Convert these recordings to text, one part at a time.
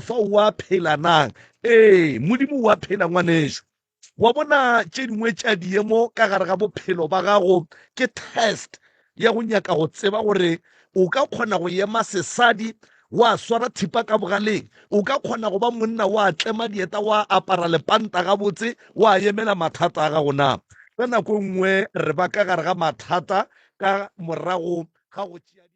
Jehofa o a phela na? Ee, Modimo o a phela ngwanešu. Wa bona tše dingwe tša diemo ka gare ga bophelo ba gago ke test ya go nyaka go tseba gore o ka kgona go ema sesadi wa swara thipa ka bogaleng, o ka kgona go ba monna wa tlema dieta wa apara lepanta gabotse wa emela mathata a gago na. Ka nako e nngwe re ba ka gare ga mathata ka morago ga go tšea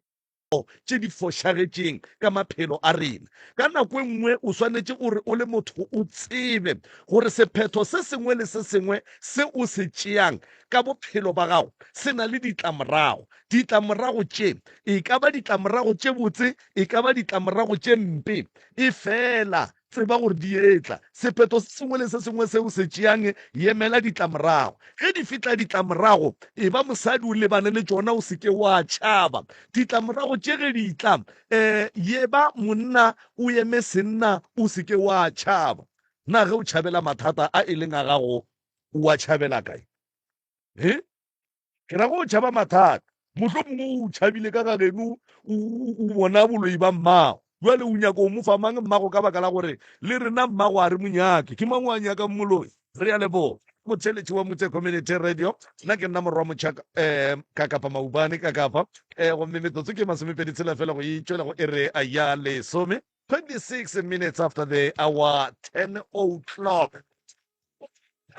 tše di fošagetšeng ka maphelo a rena. Ka nako e nngwe o swanetše gore o le motho o tsebe gore sephetho se sengwe le se sengwe se o se tšeang ka bophelo ba gago se na le ditlamorago. Ditlamorago tše e ka ba ditlamorago tše botse, e ka ba ditlamorago tše mpe, efela Tseba gore di etla. Sephetho se sengwe le se sengwe se o se tšeang, yemela ditlamorago. Ge di fihla ditlamorago, eba mosadi o lebane le tšona, o se ke wa tšhaba. Ditlamorago tše ge di tla, um yeba monna o eme senna, o se ke wa tšhaba. Na ge o tšhabela mathata a e leng a gago, o a tšhabela kae? He? Ke ra go tšhaba mathata. Mohlomongwe o tšhabile ka ga geno o bona boloi ba mmago. Bjale o nyaka o mo fa mang mmago ka baka la gore le rena mmago a re mo nyake. Ke mang o a nyakang moloi? Re a leboga. Motheeletši wa Motse Community Radio. Nna ke nna Morwa Motšha um ka kapa Maubane ka kapa. Um gomme metsotso ke masomepedi tshela fela go e tšwela go ere ya lesome. 26 minutes after the hour 10 o'clock.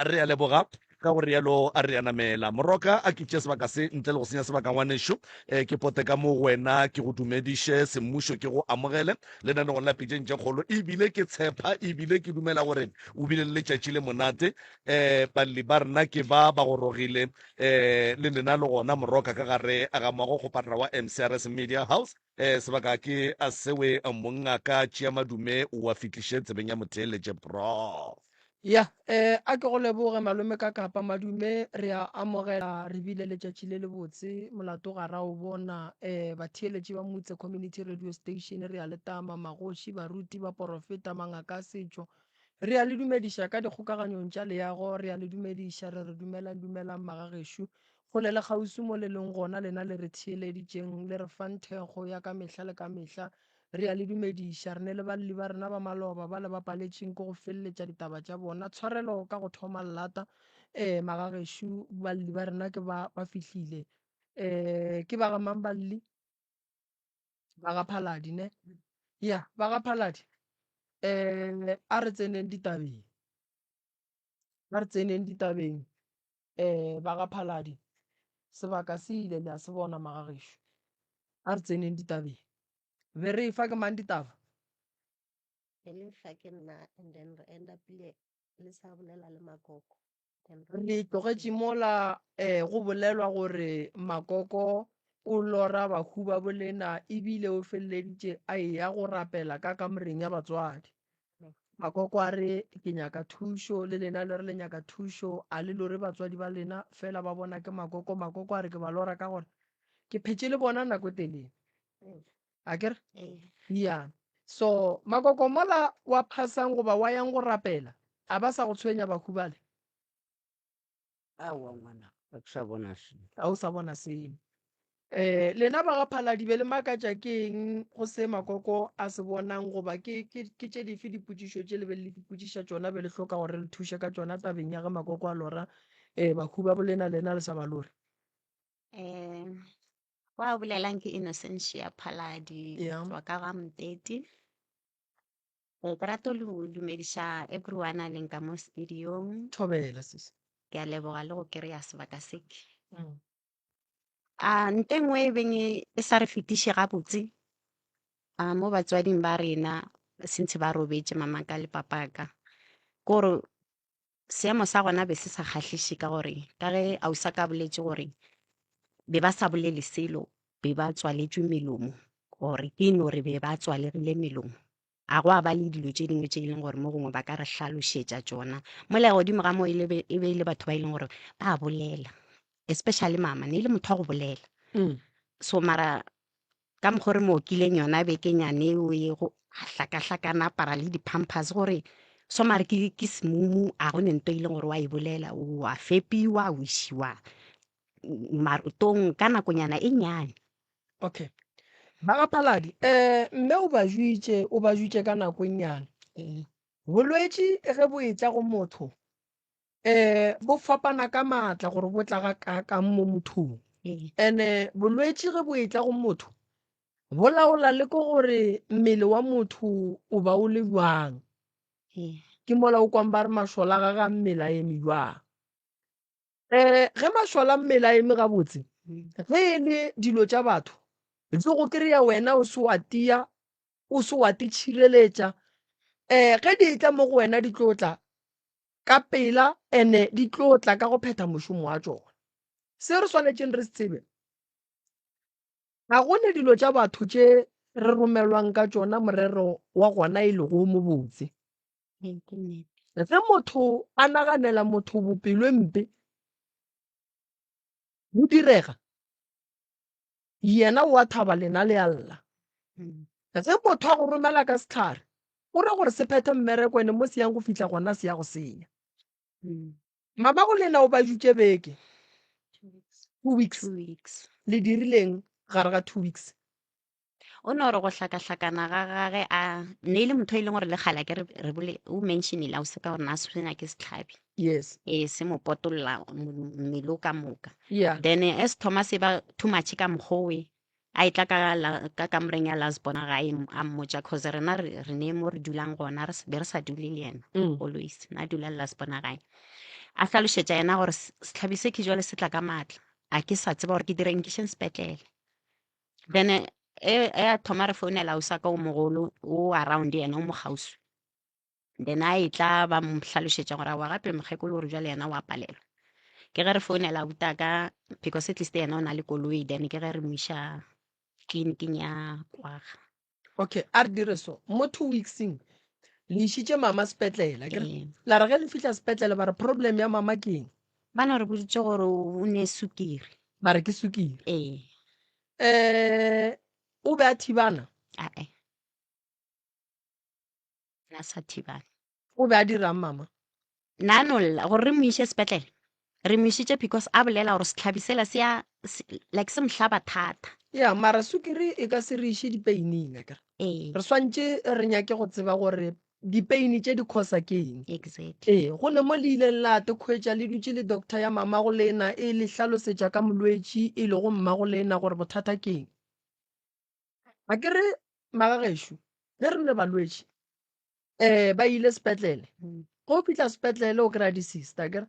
Re a leboga ka go rialo a re a namela. Moroka a ke tšee sebaka se ntle le go senya sebaka ngwanešu. E, ke pote ka mo go wena ke go dumediše semmušo ke go amogele lenanegong la Pitšeng tše Kgolo. Ebile ke tshepa ebile ke dumela gore o bile le letšatši le monate. E, balli ba rena ke ba ba gorogile e, le lena le gona Moroka ka gare ga moago kgoparara wa MCRS Media House. E, sebaka ke a sewe mongaka tšea madume o a fitliše tsebeng ya motheeletše Prof. Ya, eh, a ke go leboge malome ka kapa madume re a amogela re bile letšatši le lebotse molato ga ra o bona eh, batheeletši ba Motse Community Radio Station re a le tama magoši baruti baporofeta mangaka a setšo re a le dumediša ka dikgokaganyong tša leago re a le dumediša re re dumelang dumelang magagešo Kgole le kgauswi mo le leng gona, lena le re theeleditšeng, le re fang thekgo ya ka mehla le ka mehla, re a le dumediša. Re ne le balli ba rena ba maloba bale ba paletšeng ke go feleletša ditaba tša bona. Tshwarelo ka go thoma llata. Ee, magagešo, balli ba rena ke ba, ba fihlile. Ee, ke ba ga mang balli? Ba ga Phaladi, ne? Ya, ba ga Phaladi. Ee, a re tseneng ditabeng. A re tseneng ditabeng. Eh, ba ga Phaladi, sebaka se ile le a se bona magagešo. A re tseneng ditabeng. Be re efa ke mang ditaba? Be le fa ke nna and then re end up le le sa bolela le Makoko. Then Re tlogetše mola eh, go bolelwa gore Makoko o lora bahu ba bolena ebile o feleleditše a eya go rapela ka kamoreng ya batswadi. Makoko a re, Ke nyaka thušo, le lena le re le nyaka thušo, a le lore batswadi ba lena fela ba bona ke makoko. Makoko a re, Ke ba lora ka gore ke phetše le bona nako e telele. A ke re? Ya. So, makoko mola wa phasang goba wa yang go rapela, a ba sa go tshwenya bahu bale? Aowa ngwana, ga ke sa bona selo. Ga o sa bona selo. Eh, lena ba ga Phaladi be le makatša ke eng go se Makoko a se bonang goba ke, ke, ke tše dife dipotšišo tše le be le dipotšiša tšona be le hloka gore le thuše ka tšona tabeng ya ge Makoko a lora eh, bahu ba bolena lena le sa ba lore? Eh, wa bolelang ke Innocentia Phaladi Yeah. tswa ka ga Mteti. Eh, ke rata go dumediša everyone a leng ka mo studiong. Thobela sis. Ke a leboga le go kry-a sebaka se ke. A nto e nngwe e beng e sa re fetiše gabotse a mo batswading ba rena since ba robetše mamaka le papaka ke gore seemo sa gona be se sa kgahliše ka gore ka ge ausi a ka boletše gore be ba sa bolele selo be ba tswaletšwe melomo or ke no re be ba tswalegile melomo. A gwa ba le dilo tše dingwe tše e leng gore mo gongwe ba ka re hlalošetša tšona. Mola godimo ga moo e le e be e le batho ba e leng gore ba bolela, especially mama ne e le motho wa go bolela. So mara ka mokgwa o re mo okileng yona bekenyane eo e go a hlakahlakana apara le di-pampers gore so mare ke ke semumu a go ne nto e leng gore wa e bolela o a fepiwa o išiwa marotong ka nakonyana e nyane. Okay. Ba ga Phaladi, eh, mme o ba juitše, o ba juitše ka nako e nnyane. Ee. Bolwetši ge bo etla go motho, eh, bo fapana ka maatla gore bo tla ga kaakang mo mothong. Ee. Ene bolwetši ge bo etla go motho, bo laola le ke gore mmele wa motho o ba o le bjang. Ee. Ke mola o kwang ba re mašola a gage a mmele a eme bjang. Um ge mašola a mmele a eme gabotse, ge e le dilo tša batho di go kry-a wena o se wa tia, o se wa te tšhireletša. Um ge di etla mo go wena di tlo tla ka pela ene di tlo tla ka go phetha mošomo wa tšona. Se re swanetšeng re se tsebe, ga go ne dilo tša batho tše re romelwang ka tšona morero wa gona e lego o mobotse. Ee, ke nnete. Ge motho a naganela motho bopelo e mpe, go direga yena o a thaba lena le a lla. Ge motho a go romela ka sehlare, o ra gore se phethe mmereko ene mo se yang go fihla gona se ya go senya. Mama go lena o ba dutše beke, 2 weeks. 2 weeks. Le dirileng gare ga 2 weeks? O no re go hlakahlakana ga gage a ne e le motho e leng gore le kgale ke re bole o mentionile o se ka gore na se sena ke setlhabi. Yes. E se mo potolla mmele o ka moka. Yeah. Then as thoma se ba too much ka mokgowe a etla ka la, ka kamoreng ya last bona gae a mmotša cause rena re re ne mo re dulang gona re be re sa dule le yena always na dula le last bona gae a hlalošetša yena gore setlhabi se ke jwale se tla ka maatla a ke sa tseba gore ke dire nkišeng sepetlele. Then e e a thoma re founela ausi wa ka o mogolo o around yena o mo kgauswi. Then a etla ba mo hlalošetša gore aowa gape mokgekolo o re jwale yena o a palelwa. Ke ge re founela abuti wa ka because at least yena o na le koloi then ke ge re mo iša tleliniking ya Kwaga. Okay, a re dire so. Mo 2 weekseng le išitše mama sepetlele, akere? Ee. La re ge le fihla sepetlele ba re problem ya mama ke eng? Ba no re boditše gore o ne sukiri. Ba re ke sukiri. Ee. Eh, o be a thibana? Ae. Na sa thibana. O be a dirang mama? Na no lla gore re mo iše sepetlele. Re mo išitše because a bolela gore setlhabi sela se ya like se mo hlaba thata. Ya, mara sukiri e ka se re iše dipeining akere. Ee. Re swantše re nyake go tseba gore dipeini tše di khosa ke eng. Exactly. Ee, go ne mo le ileng la te khwetša le dutše le doctor ya mamago lena e le hlalosetša ka molwetši e lego mmago lena gore bothata ke eng. Ga ke re magagešo ge re le balwetši um ba ile sepetlele ge o fihla sepetlele o kry-a di-sister akere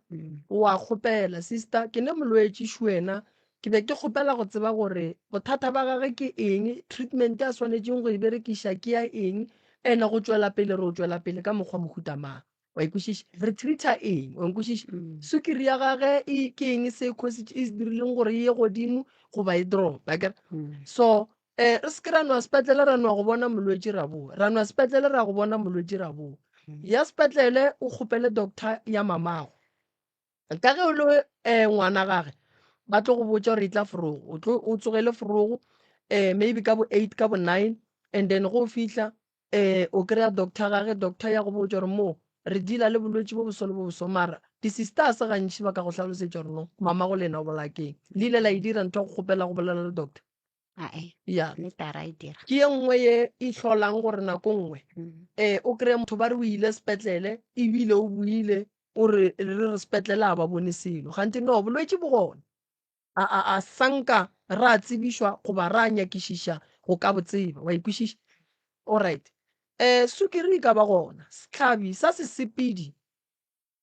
wa kgopela sister ke ne molwetši šuena ke be ke kgopela go tseba gore bothata ba gage ke eng treatment a swanetšeng go e berekiša ke ya eng ene go tšwela pele re o tšwela pele ka mokgwa mohuta mang wa ikwešiša re treata eng wa nkwešiša sukiri ya gage e ke eng se e se dirileng gore e ye godimo goba e drop akere so um re se ke ra nwa sepetlele ra nwa go bona molwetši ra boa ra nwa sepetlele ra go bona molwetši ra boa ya sepetlele o kgopele doctor ya mamago ka ge o le um ngwana gage ba tlo go botša gore e tla forogo o tlo o tsogele forogo um maybe ka bo 8 ka bo 9 and then go fihla um o kry-a doctor gage doctor ya go botša gore mo re deala le bolwetši bo boso le bo boso mara di-sister se gantši ba ka go hlalosetša gore no mama go lena o bolaya keng le ile la e dira ntho ya go kgopela go bolela le doctor Ae, ya nnete a ra e dira. Ke ye nngwe ye e hlolang gore nako nngwe um o kry-e motho ba re o ile sepetlele ebile o buile o re re re sepetlele a ba bone selo gante no bolwetši bo gona a, a, a sanka ra tsebišwa goba ra nyakišiša go ka bo tseba wa ikwešiša alright um sukiri e ka ba gona sehlabi sa sesepedi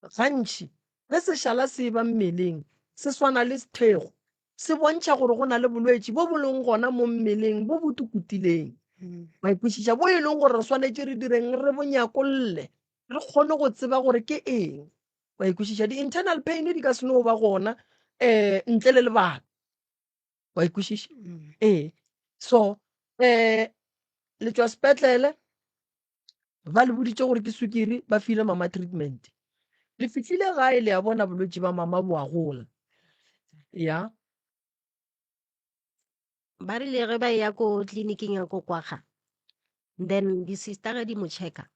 Gantši, ge se šala se eba mmeleng, se swana le sethego, se bontšha gore go na le bolwetši bo bo leng gona mo mmeleng bo bo tukutileng. Wa ikwešiša? Bo e leng gore re swanetše re direng, re bo nyakolle, re kgone go tseba gore ke eng. Wa ikwešiša? Di-internal pain di ka se no ba gona um ntle le lebaka. Wa ikwešiša? Ee. So, um le tšwa sepetlele, Ba le boditše gore ke sukiri, ba file mama treatment. Le fihlile gae le a bona bolwetši ba mama bo a gola. Ya. Ba rile ge ba eya ko tleliniking ya ko Kwagga, then di-sister ge di mo checka,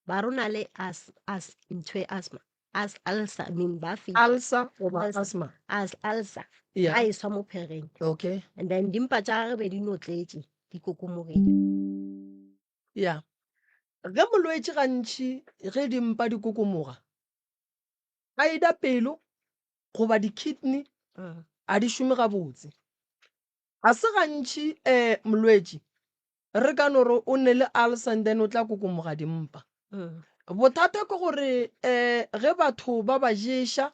ba re o na le as, as, ntho e asthma, as, ulcer, I mean ba fihla. Ulcer goba Ulcer. asthma? As, ulcer. Yeah. Ba e swa mo phegeng. Okay. And then dimpa tša gage be di no tletše. Di kokomogile. Ya. Ge molwetši gantši ge dimpa di kokomoga, either pelo goba di-kidney a di šome gabotse. Ga se gantši um molwetši re ka no re o ne le ulcer and then o tla kokomoga dimpa. Bothata ke gore um ge batho ba ba ješa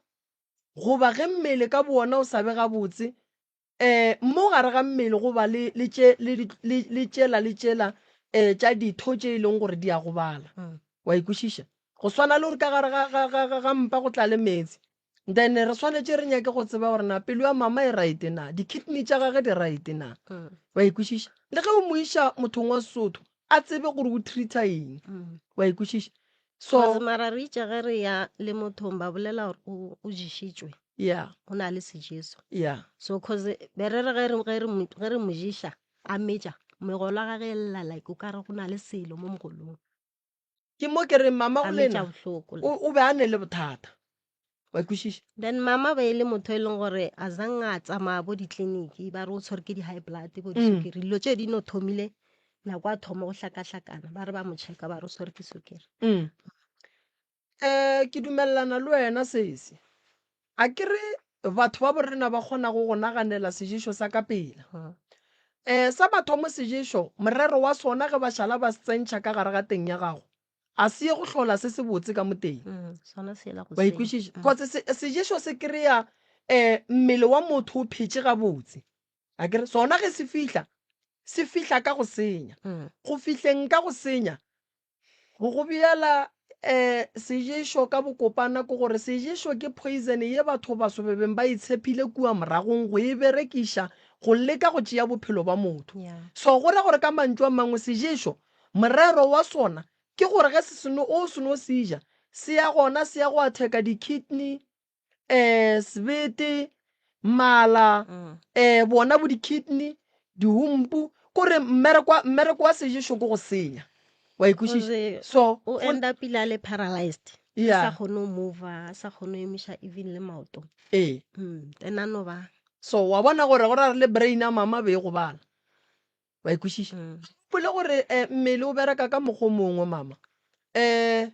goba ge mmele ka bowona o sa be gabotse, um mo gare ga mmele go ba le le tše le le le tšela le tšela um tša ditho tše e leng gore di a gobala. Wa e kwešiša? Go swana le gore ka gare ga ga ga ga ga mpa go tlale meetse. Then re swanetše re nyake go tseba gore na pelo ya mama e right na, di-kidney tša gage di right na. Wa e kwešiša? Le ge o mo iša mothong wa Sesotho, a tsebe gore o treat-a eng. Wa e kwešiša? So. Cause mara re itše ge re ya le mothong ba bolela gore o, o ješitšwe. Yeah. O na le sejeso. Yeah. So cause be re re ge re, ge re mo, ge re mo ješa, a metša, megolo ya gage e lla like o ka re go na le selo mo mogolong. Ke mo ke reng mama A go metša lena bohloko o, o be a ne le bothata. Wa kwešiša? Then mama be e le motho e leng gore a zang a tsamaya bo ditleliniki ba re o tshwere ke di-high blood bo disukiri dilo tše di no thomile nako a thoma go hlakahlakana ba re ba mo checka ba re o tshwere ke sukiri. Um ke dumelelana le wena sesi. A ke re batho ba borena ba kgonago go naganela seješo sa ka pela. Um sa mathomo seješo, morero wa sona ge ba šala ba se tsentšha ka gare ga teng ya gago, a se ye go hlola se sebotse ka mo teng. Sona sela go Wa senya. ikwešiša? Cause se, seješo se kry-a um mmele wa motho o phetše gabotse. A ke re sona ge se fihla, se fihla ka go senya. Go fihleng ka go senya, Go go beela um seješo ka bokopana ke gore seješo ke poison ye batho baso be beng ba e tshepile kua moragong go e berekiša go leka go tšea bophelo ba motho. So go ra gore ka mantšu a mangwe seješo morero wa sona ke gore ge se seno o seno se ja se ya gona se ya go atheka di-kidney, um sebete, mala, um bona bo di-kidney, dihumpu, kore mmereko mmereko wa seješo ke go senya. Wa e kwešiša? So o end up ile a le paralyzed. Yeah. A sa kgone go move, a sa kgone go emiša even le maoto. Ee. Then a no ba. So wa bona gore go ra re le brain ya mama be e gobala. Wa e kwešiša? Gopole gore mmele o bereka ka mokgwa o mongwe mama. Um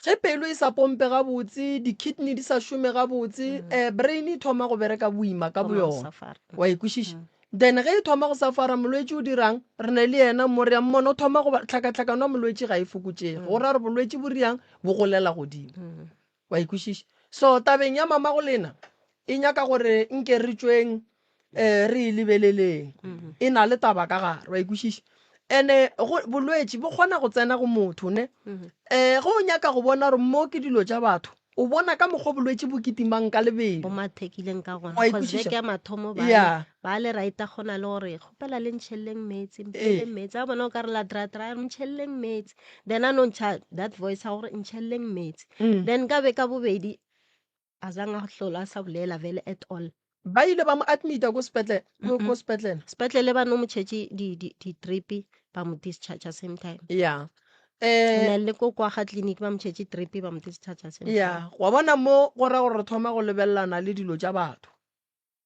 Ge pelo e sa pompe gabotse, di-kidney di sa šome gabotse, um brain e thoma go bereka boima ka boyona. Wa e kwešiša? Then ge e thoma go safara, molwetši o dirang? Re ne le yena mo, re a mmona o thoma go tlhakatlhakano ya molwetši ga e fokotšege. Go ra gore bolwetši bo riang? Bo golela godimo. Wa e kwešiša? So tabeng ya mamago lena, e nyaka gore nke re tšweng um re e lebeleleng e na le taba ka gare wa ikwešiša ene bolwetši bo kgona go tsena go motho ne um ge o nyaka go bona gore mo ke dilo tša batho o bona ka mokgwa bolwetši bo kitimang ka lebelo bo mathekileng ka gona Wa cause ikwešiša? beke ya mathomo ba Yeah. ba le right a kgona le gore kgopela le ntšheleleng meetse mpheleng meetse a bona o ka re la dra dra ntšheleleng meetse then a no ntšha that voice ya gore ntšheleleng meetse then ka be ka bobedi A zang a hlola a sa bolela vele at all. Ba ile ba mo admita ko sepetlele, ko, ko sepetlele. Sepetlele ba no mo tšhetše di, di, di drip ba mo discharge same time. Yeah. And Eh, then le ko kwa ga clinic ba mo tšhetše drip ba mo discharge same time. yeah, wa bona mo go ra gore re thoma go lebelelana le dilo tša batho.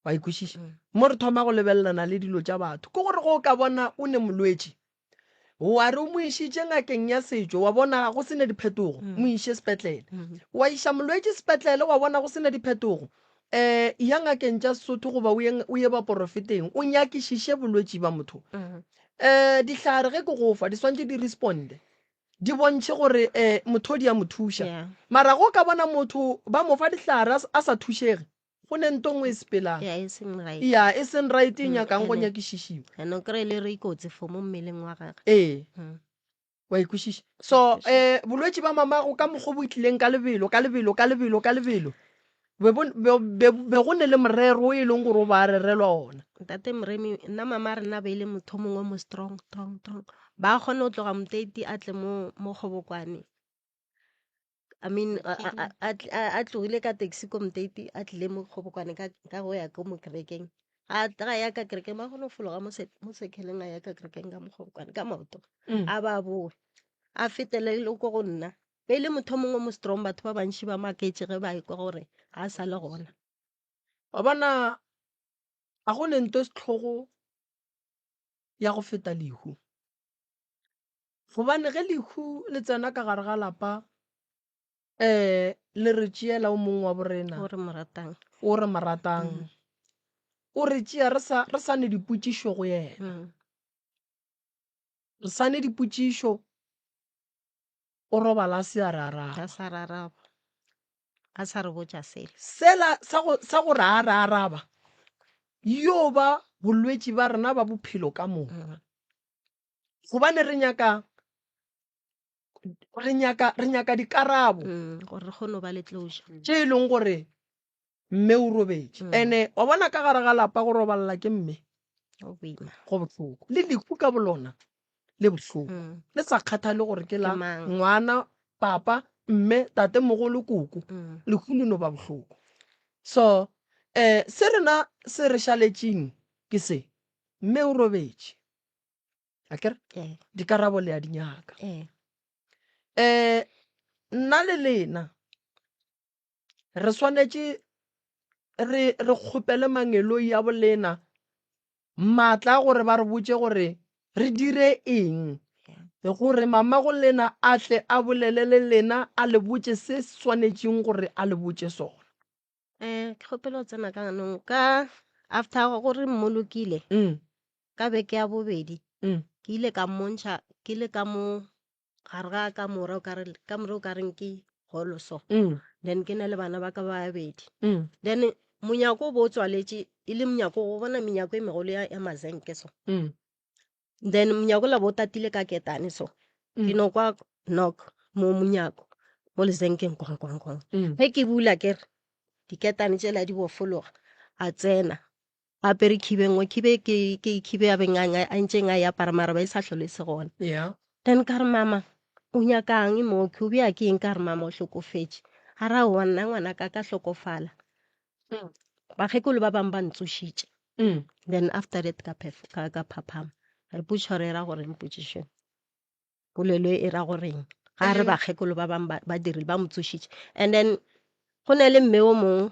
Wa e kwešiša? Mo re thoma go lebelelana le dilo tša batho. Ke gore ge o ka bona o ne molwetši, wa re o mo išitše ngakeng ya setšo, wa bona go se ne diphetogo, mo iše sepetlele. Wa iša molwetši sepetlele, wa bona go se ne diphetogo, um ya ngakeng tša Sesotho goba o ye, o ye baporofeteng, o nyakišiše bolwetši ba motho. Um dihlare ge ke go fa, di swantše di responde. Di bontšhe gore um motho di a mo thuša. Yeah. Mara ge o ka bona motho ba mo fa dihlare a sa thušege, Go ne nto nngwe e sepelang. Ya, e seng right. Ya, e seng right e nyakang go ene. nyakišišiwa. And o kry-e le re kotsi for mo mmeleng wa gage. Ee. Wa e kwešiša? So, eh, bolwetši ba mamago ka mokgwa bo tlileng ka lebelo, ka lebelo, ka lebelo, ka lebelo, be bo, be, be, be go ne le morero o e leng gore o ba rerelwa ona. Ntate Moremi, nna mama rena be e le motho o mongwe mo strong, strong, strong. Ba kgone go tloga Moteti a tle mo, mo Kgobokwane. I mean, a, a, a, a, a tlogile ka taxi ko Moteti a tlile mo Kgobokwane ka, ka go ya ko mo kerekeng. A tla ya ka kerekeng, ba kgone go fologa mo se, mo sekheleng a ya ka kerekeng ka mo Kgobokwane ka maoto. A ba boe. A fetele le ko go nna. Be e le motho o mongwe mo strong, batho ba bantši ba maketše ge ba ekwa gore ga a sa le gona. Wa bona, ga go ne nto e sehlogo. ya go feta lehu. Gobane ge lehu le tsena ka gare ga lapa, um le re tšeela o mongwe wa borena. O re mo ratang. O re mo ratang. Mm. O re tšea re sa, re sa ne dipotšišo go yena. Mm. Re sa ne dipotšišo, o robala a se a re araba. A sa re araba. A sa re botša selo. Sela sa go, sa gore a re araba, yo ba bolwetši ba rena ba bophelo ka moka. Mm. Gobane re nyaka re nyaka re nyaka dikarabo mm, gore re kgone go ba le closure tše e leng gore mme o robetše mm. ene wa bona ka gare ga lapa go robalela ke mme go bohloko le lehu ka bolona le bohloko mm. le sa kgathale gore ke la ngwana papa mme tate mogolo koko mm. lehu le no ba bohloko so um se rena se re šaletšeng ke se mme o robetše a kere ee dikarabo le a di nyaka ee um nna le lena re swanetše re re kgopele mangeloi a bolena maatla a gore ba re botše gore re dire eng gore mama go lena a tle a bolele le lena a le botše se swanetšeng gore a le botše sona um ke kgopela go tsena ka ganong ka after gore mmolokile mm. Ka beke ya bobedi mm. ke ile ka mmontšha ke le ka mo gare ga kamora o kare kamora o kareng ke holo so mm. then ke na le bana ba ka ba babedi mm. then monyako o bo o tswaletše e le monyako go bona menyako e megolo ya, ya mazenke so mm. then monyako la bo o tatile ka ketane so mm. ke no kwa knock mo monyako mo lezenkeng kwang kwang kwang mm. ge ke bula ke re diketane tšela di bofologa a tsena a apere khibe nngwe khibe ke ke khibe ya beng a ntseng a e apara mara ba e sa hlole e se gona yeah then ka re mama o nyakang mo ke o bea ke eng ka re mama o hlokofetše a ra oa nna ngwana ka ka hlokofala mm. bakgekolo ba bangwe ba ntsošitše mm. then after that ka ka, ka phaphama re potšišo re ra gore mpotšišo polelo e ra goreng ga re bakgekolo ba bangwe ba dirile ba mo tsošitše and then go ne le mme o mongwe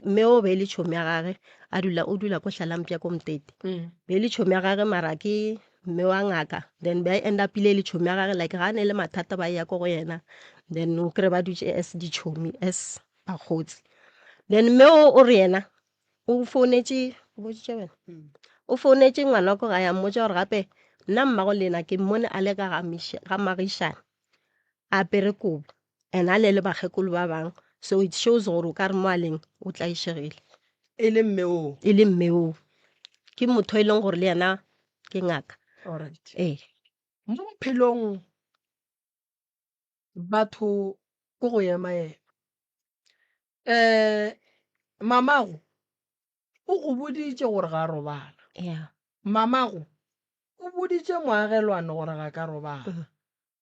mme o be e le tšhomi ya gage a dula o dula ko hlalampša ko mtete mm. be e le tšhomi ya gage mara ke mme wa ngaka then ba end up ile e le tšhomi ya gage like ga a ne le mathata ba ya ko go yena then o kry ba dutše as ditšhomi as bakgotsi then mme o o re yena o founetše o boditše wena mm. o founetše ngwana ko gae a mmotša gore gape nna mmago lena ke mmone a le ka ga magišane a apere kobo and a le le bakgekolo ba bangwe so it shows gore o ka re mo a leng o tlaišegile e le mme oo e le mme oo ke motho e leng gore le yena ke ngaka alright ee mo bophelong batho ko go ema ema um mamago o go boditše gore ga a robala yeah mamago o boditše moagelwane gore ga ka robala mm.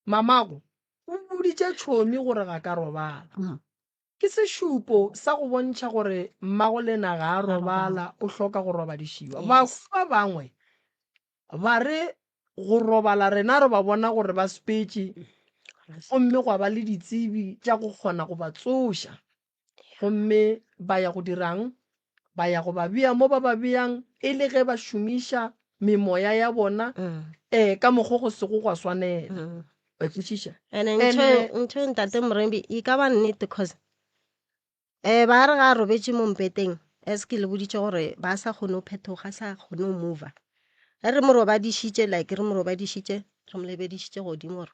mamago o boditše tšhomi gore ga ka robala mm. ke sešupo sa go bontšha gore mmago lena ga a robala o hloka go robadišiwa Yes. bahu ba bangwe ba re go robala rena re ba bona gore ba sepetše gomme gwa ba le ditsebi tša go kgona go ba tsoša gomme ba ya go dirang ba ya go ba bea mo ba ba beang e le ge ba šomiša memoya ya bona mm. um ka mokgwa go sego gwa swanela mm. wa kwešiša and Ene- ntho e ntate morembi e ka ba nnete cause um ba re ga a robetše mo mpeteng as ke le boditše gore ba sa kgone go phetoga a sa kgone go mover ge re mo robadišitše like re mo robadišitše re mo lebedišitše godimo gore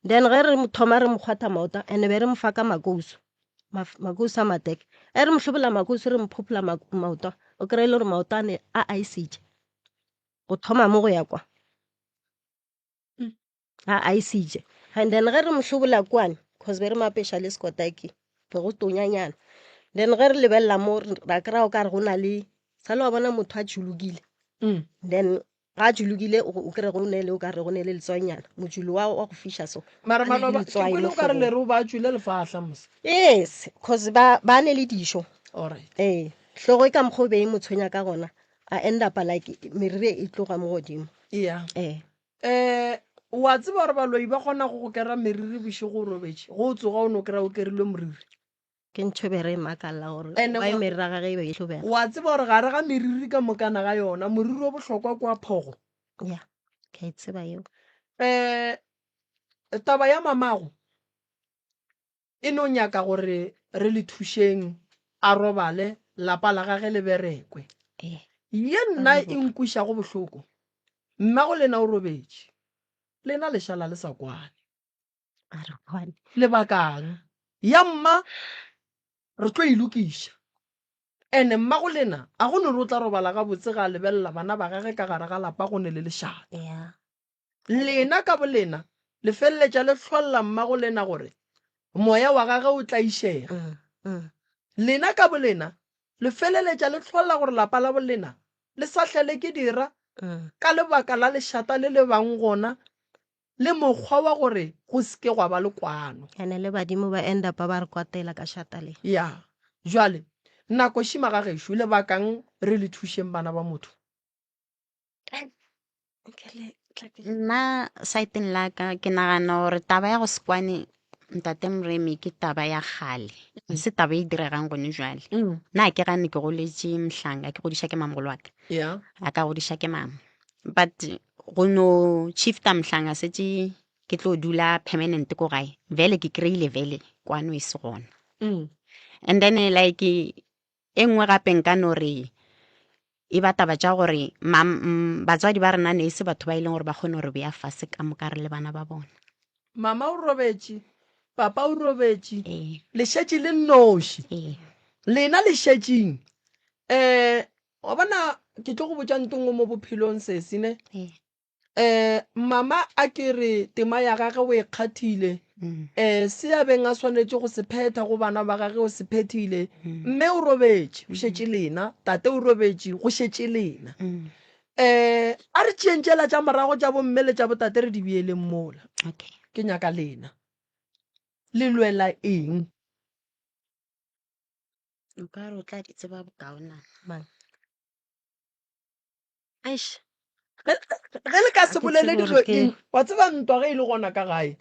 then ge re mo thoma re mo kgwatha maoto and be re mo fa ka makouso makouso a mateke ge re mo hlobola makouso re mo phophola maoto o kry-e le gore maoto a ne a aisitše go thoma mo go ya kwa a aisitše and then ge re mo hlobola kwane cause be re mo apeša le sekotaki be go tonyanyana then ge re lebelela mo ra kry-a o ka re go na le sa le wa bona motho a tšholokile mm. then ga a tšholokile o kry go ne le o ka re go ne le letswainyana motšulo wa wa go fiša so mara a ne le maloba ke letswai kwele mo o ka re hlogong le re o ba tšwile lefahla mos yes cause ba ba ne le dišo alright ee hlogo e ka mokgwa o be e mo tshwenya ka gona a end up like meriri e tloga mo godimo yeah ee um wa tseba gore baloi ba kgona go go kera meriri bošego o robetše go o tsoga o no kry-a o kerilwe moriri ke ntho e be re e makalla gore Ene why wa- meriri ya gage e be e hlobega wa tseba gore gare ga meriri ka mokana ga yona moriri o bohlokwa kwa phogo ya. Ke a e tseba yeo. Um taba ya mamago e no nyaka gore re le thušeng a robale lapa la gage le berekwe. Ee. Ye nna e nkwišago bohloko, mmago lena o robetše, lena le šala le sa kwane. A re kwane. Lebakang? Ya mma re tlo e lokiša. Ene mmago lena a go no re o tla robala gabotse ga a lebelela bana ba gage ka gare ga lapa go ne le lešata. Yeah. Lena ka bolena le feleletša le hlolla mmago lena gore moya wa gage o tlaišega. Mm, mm. Lena ka bolena le feleletša le hlolla gore lapa la bolena le sa hlele ke dira Mm. ka lebaka la lešata le le bang gona le mokgwa wa gore go se ke gwa ba le kwano. Ene le badimo ba end up ba re kwatela ka šata le. Ya. Jwale, nako šima ga gešo, lebakang re le thušeng bana ba motho. Nna saeteng la ka ke nagana gore taba ya go se kwane ntate Moremi ke taba ya kgale, ga se taba e diregang gone jwale. Nna ke gane ke goletše Mhlanga, ke godiša ke mamogolo wa ka. Yeah. A ka godiša ke mama. But go no shifta Mhlanga setše ke tlo dula permanent ko gae, vele ke kry-ile vele kwano e se gona. And then like e nngwe gape nka no re e ba taba tša gore batswadi ba rena ne e se batho ba e leng gore ba kgone gore bea fase ka moka re le bana ba bona. Mama o robetše, papa o robetše, Ee. le šetše le nnoši. Ee. Lena le šetšeng. Wa bona ke tlo go botša nto nngwe mo bophelong sesi ne. Ee. Mama a ke re tema ya gage o e kgathile, se a beng a swanetše go se phetha go bana ba gage o se phethile. Mme o robetše, go šetše lena. Tate o robetše, go šetše lena. A re tšeeng tšela tša morago tša bomme le tša botate re di beeleng mola. Okay. Ke nyaka lena. Le lwela eng? Nka re o tla di tseba bokaonana. Mang? Eish. Ge le ka se Ga ke bolele tsebe gore dilo ke- eng, wa tseba ntwa ge e le gona ka gae.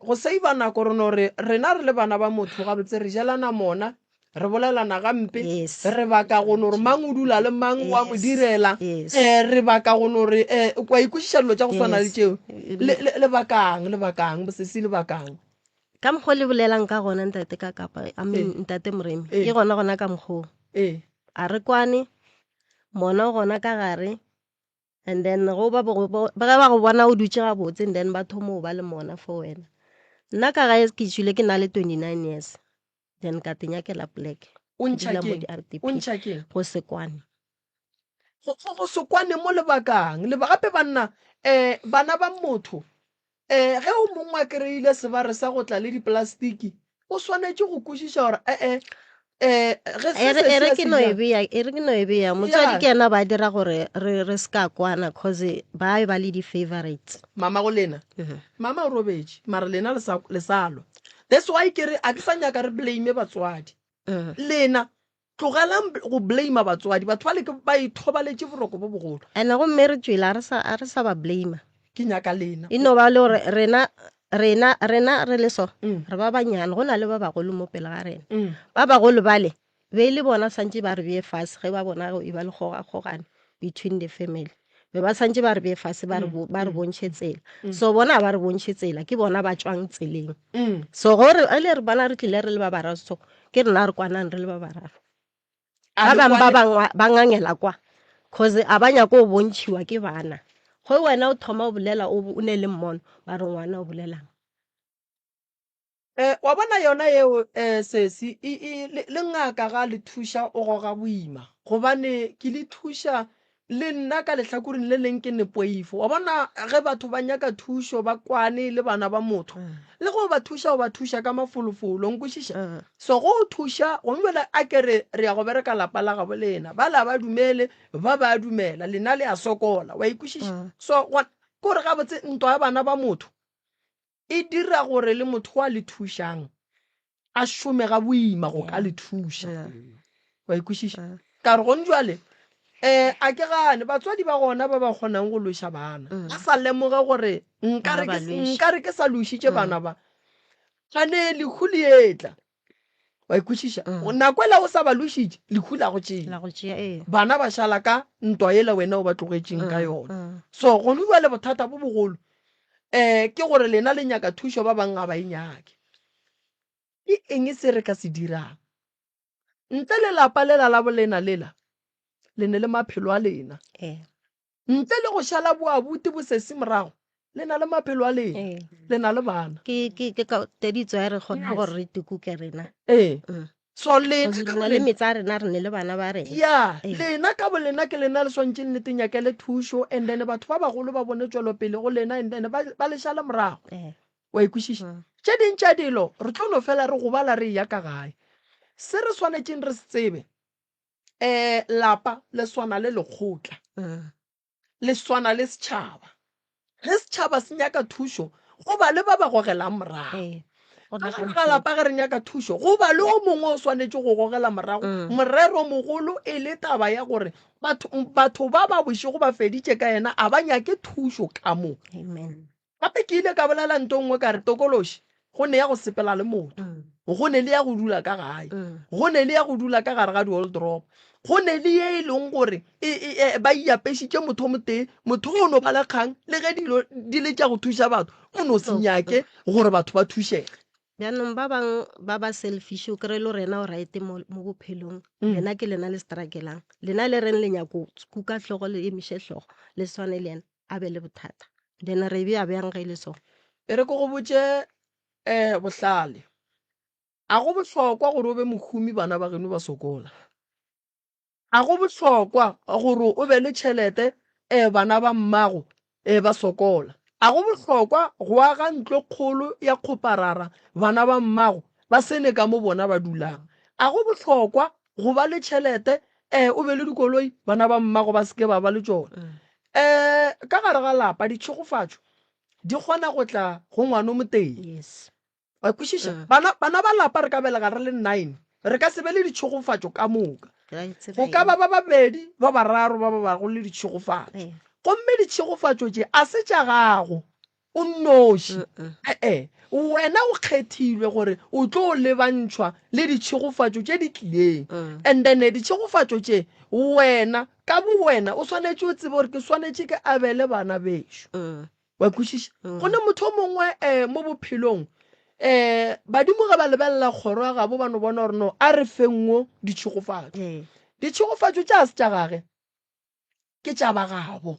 Go save-a nako re no re rena re le bana ba motho gabotse re jelana mona, re bolelana gampe, Yes. re baka go no re mang o dula le mang wa mo Yes. direla, Yes. re baka go no re wa ikwešiša dilo tša go swana le Yes. tšeo. Lebakang, lebakang, bosesi lebakang. Ka mokgwa o le bolelang ka gona ntate ka kapa, I mean, Ee. ntate Moremi, Ee. ke gona gona ka mokgwa o. Ee. A re kwane, mona o gona ka gare, and then go ba bo, bo, ba ge ba go bona o dutše gabotse, and then ba thoma go ba le mona for wena. Nna ka gae ke tšwile ke na le 29 years, then ka te nyakela poleke. O Ke ntšha dula mo keng? di R D P. O ntšha keng? Go se kwane. Go se kwane mo lebakang. Leba gape banna, bana ba motho, ge o mongwe a kry-ile sebare sa go tla le diplastiki, o swanetše go kwešiša gore ee, ge se E re, se e re se ke se no e ja. bea, e re ke no e bea. Motswadi Yeah. ke yena ba dira gore re, re se ka kwana, cause ba e ba le di-favorites. Mama go lena. Mama o robetše, mara lena le sa, le sa lwa. That's why ke re a ke sa nyaka re blame batswadi. Lena tlogelang go blame batswadi. Batho ba le ke ba ithobaletše boroko bo bogolo. Ene gomme re tšwele, a re sa, a re sa ba blame. Ke nyaka lena. E no ba le gore rena, rena, rena re le so, Mm. re ba banyane, go na le ba bagolo mo pele ga rena. Mm. Ba bagolo bale, be e le bona santše ba re bee fase ge ba bona go e ba le kgogakgogano between the family. Be ba santše ba re bee fase, ba re Mm. bo-, ba re Mm. bontšhe tsela. Mm. So bona ba re bontšhe tsela, ke bona ba tšwang tseleng. Mm. So gore e le re bona re tlile re le ba bararo, so ke rena re kwanang re le ba bararo. A Ba le bangwe ba kwane- bangwe ba ngangela kwa, cause a ba nyake go bontšhiwa ke bana. Ge wena o thoma o bolela o o ne le mmono, ba re ngwana o bolelang. Wa bona yona yeo, sesi, e, e, le, le ngaka ga le thuša o goga boima, gobane ke le thuša le nna ka lehlakoreng le leng ke ne poifo. Wa bona ge batho ba nyaka thušo ba kwane le bana ba motho, le go ba thuša o ba thuša ka mafolofolo, nkwešiša? So go o thuša gomme bjale a ke re re ya go bereka lapa la gabo lena, ba la ba dumele, ba ba dumela, lena le a sokola, wa ikwešiša? So ke gore gabotse ntwa ya bana ba motho e dira gore le motho wa le thušang a šome ga boima go ka le thuša. Wa ikwešiša? Ka re gone jwale, a ke gane batswadi ba gona ba ba kgonang go lweša bana, ba sa lemoge gore Ba ba lweša. nkare ke sa lwešitše bana ba, gane lehu le etla. Wa e kwešiša? Nako ela o sa ba lošitše, lehu la go tšea. La go tšea, ee. Bana ba šala ka ntwa yela wena o ba tlogetšeng ka yona. So gone bjale bothata bo bogolo um ke gore lena le nyaka thušo ba bangwe ga ba e nyake. Ke eng se re ka se dirang? Ntle le lapa lela la bolena lela, le ne le maphelo a lena. Ee. Ntle le go šala boabuti bosesi morago, le na le maphelo a lena, Ee. le na le bana. Ke ke ke ka teditso ya re kgona Yes. gore re tikuke rena. Ee. Mm. So lena Re ka na le bolena, metse a rena re ne le bana ba rena. ya Ee. lena ka bolena ke lena le swantšeng le tenyakele thušo and then batho ba bagolo ba bone tšwelopele go lena and then ba, ba le šale morago. Ee. Wa e kwešiša? Mm. Tše ding tša dilo re tlo no fela re gobala re eya ka gae. Se re swanetšeng re se tsebe, um lapa le swana le lekgotla, Mm. le swana le setšhaba. Ge setšhaba se nyaka thušo, go ba le ba ba gogelang morago. Ee. Go Ka na gare ga lapa ge re nyaka thušo, go ba le o mongwe o swanetše go gogela morago. Mm. Morero mogolo e le taba ya gore batho, batho ba ba bošego ba feditše ka yena, a ba nyake thušo ka mo. Amen. Gape ke ile ka bolela nto nngwe ka re, Tokološi, go ne ya go sepela le motho, go ne le ya go dula ka gae, go ne le ya go dula ka gare ga dioldropo, go ne le ye e leng gore e, e, e, ba iapešitše motho o motee, motho o no ba le kgang le ge dilo di le tša go thuša batho, o no se nyake gore batho ba thušege. Bjanong ba bang ba ba selfish, o kry-e le gore yena o right mo, mo bophelong, lena ke lena le struggleang, lena le reng le nyako kuka hlogo le emiše hlogo le swane le yena, a be le bothata. Then re bea bjang ge e le so? E re ke go botše um bohlale. A go bohlokwa gore o be mohumi bana ba geno ba sokola. A go bohlokwa gore o be le tšhelete um bana ba mmago um ba sokola. A go bohlokwa go aga ntlo kgolo ya kgoparara bana ba mmago ba se ne ka mo bona ba dulang. A go bohlokwa go ba le tšhelete um o be le dikoloi bana ba mmago ba se ke ba ba le tšona. Um ka gare ga lapa ditšhegofatšo di kgona go tla go ngwana o motee. Yes. Wa kwešiša? Bana, bana ba lapa re ka belega re le nine, re ka se be le ditšhegofatšo ka moka. Go ka ba ba babedi, ba bararo ba ba bago le ditšhegofatšo. Gomme ditšhegofatšo tše a se tša gago o nnoši. E-e, wena o kgethilwe gore o tlo lebantšhwa le ditšhegofatšo tše di tlileng. And then ditšhegofatšo tše, wena ka bowena o swanetše o tsebe gore ke swanetše ke abele bana bešo. Wa kwešiša? Go ne motho o mongwe um mo bophelong um badimo ge ba lebelela kgoro ya gabo ba no bona gore no a re feng wo ditšhegofatšo. Ditšhegofatšo tša se tša gage ke tša ba gabo.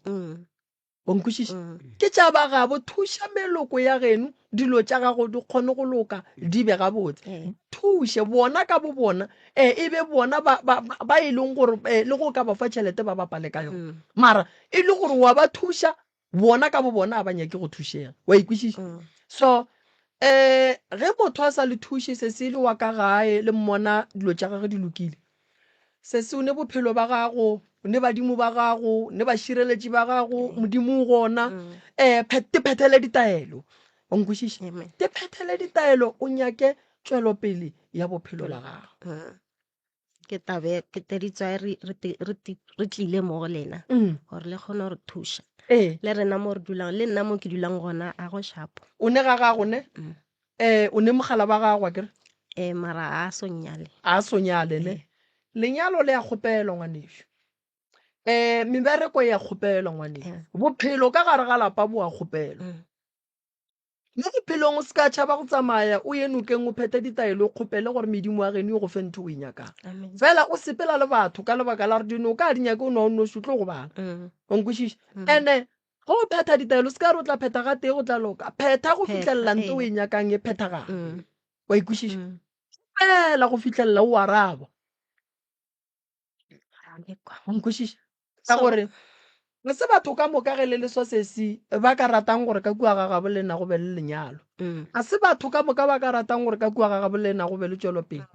Wa nkwešiša? Ke tša ba gabo. Thuša meloko ya geno dilo tša gago di kgone go loka di be gabotse. Thuše bona ka bo bona um e be bona ba, ba, ba, ba e leng gore um le go ka ba fa tšhelete ba bapale ka yona. Mara e le gore wa ba thuša bona ka bo bona a ba nyake go thušega. Wa ikwešiša? So um ge motho a sa le thuše se se le wa ka gae le mmona dilo tša gagwe di lokile, Sesi o ne bophelo ba gago, o ne badimo ba gago, ne bašireletši ba gago, Modimo o gona. Um te phethele ditaelo. O nkwešiša? Te phethele ditaelo o nyake tšwelopele ya bophelo ba gago. Mm. Ke tabe ke teditswa re re re re tlile mo go lena mm. gore le kgone gore thuša. Ee. Le rena mo re dulang le nna mo ke dulang gona a go shapo. O ne ga gago ne? Mm. Eh, o ne mogala ba gago akere? Eh, mara a so nyale. A so nyale ne. Eh. Lenyalo le a kgopelwa ngwanešu. Eh, mebereko e a kgopelwa ngwanešu. Eh. Bophelo ka gare ga lapa bo a kgopelwa. Mm. Mo bophelong o se ka tšhaba go tsamaya o ye nokeng o phethe ditaelo o kgopele gore medimo wa geno e go fe ntho o e nyakang. Amen. Fela o sepela le batho ka lebaka la gore dinoka ga di nyake o nwa o nnoši o tlo gobala. Mm. Wa nkwešiša? Mm. Ene Ge o phetha ditaelo, se ka re o tla phetha gatee go tla loka. Phetha go Phetha, fihlelela nto o ee. e nyakang e phethagala. Mm. Wa ikwešiša? Mm. Fela go fihlelela o araba. Ra lekwa. Wa nkwešiša? Ka So- gore ga se batho ka moka ge le le so sesi ba ka ratang gore ka kua ga gabo lena go be le lenyalo. Mm. Ga se batho ka moka ba ka ratang gore ka kua ga gabo lena go be le tšwelopele.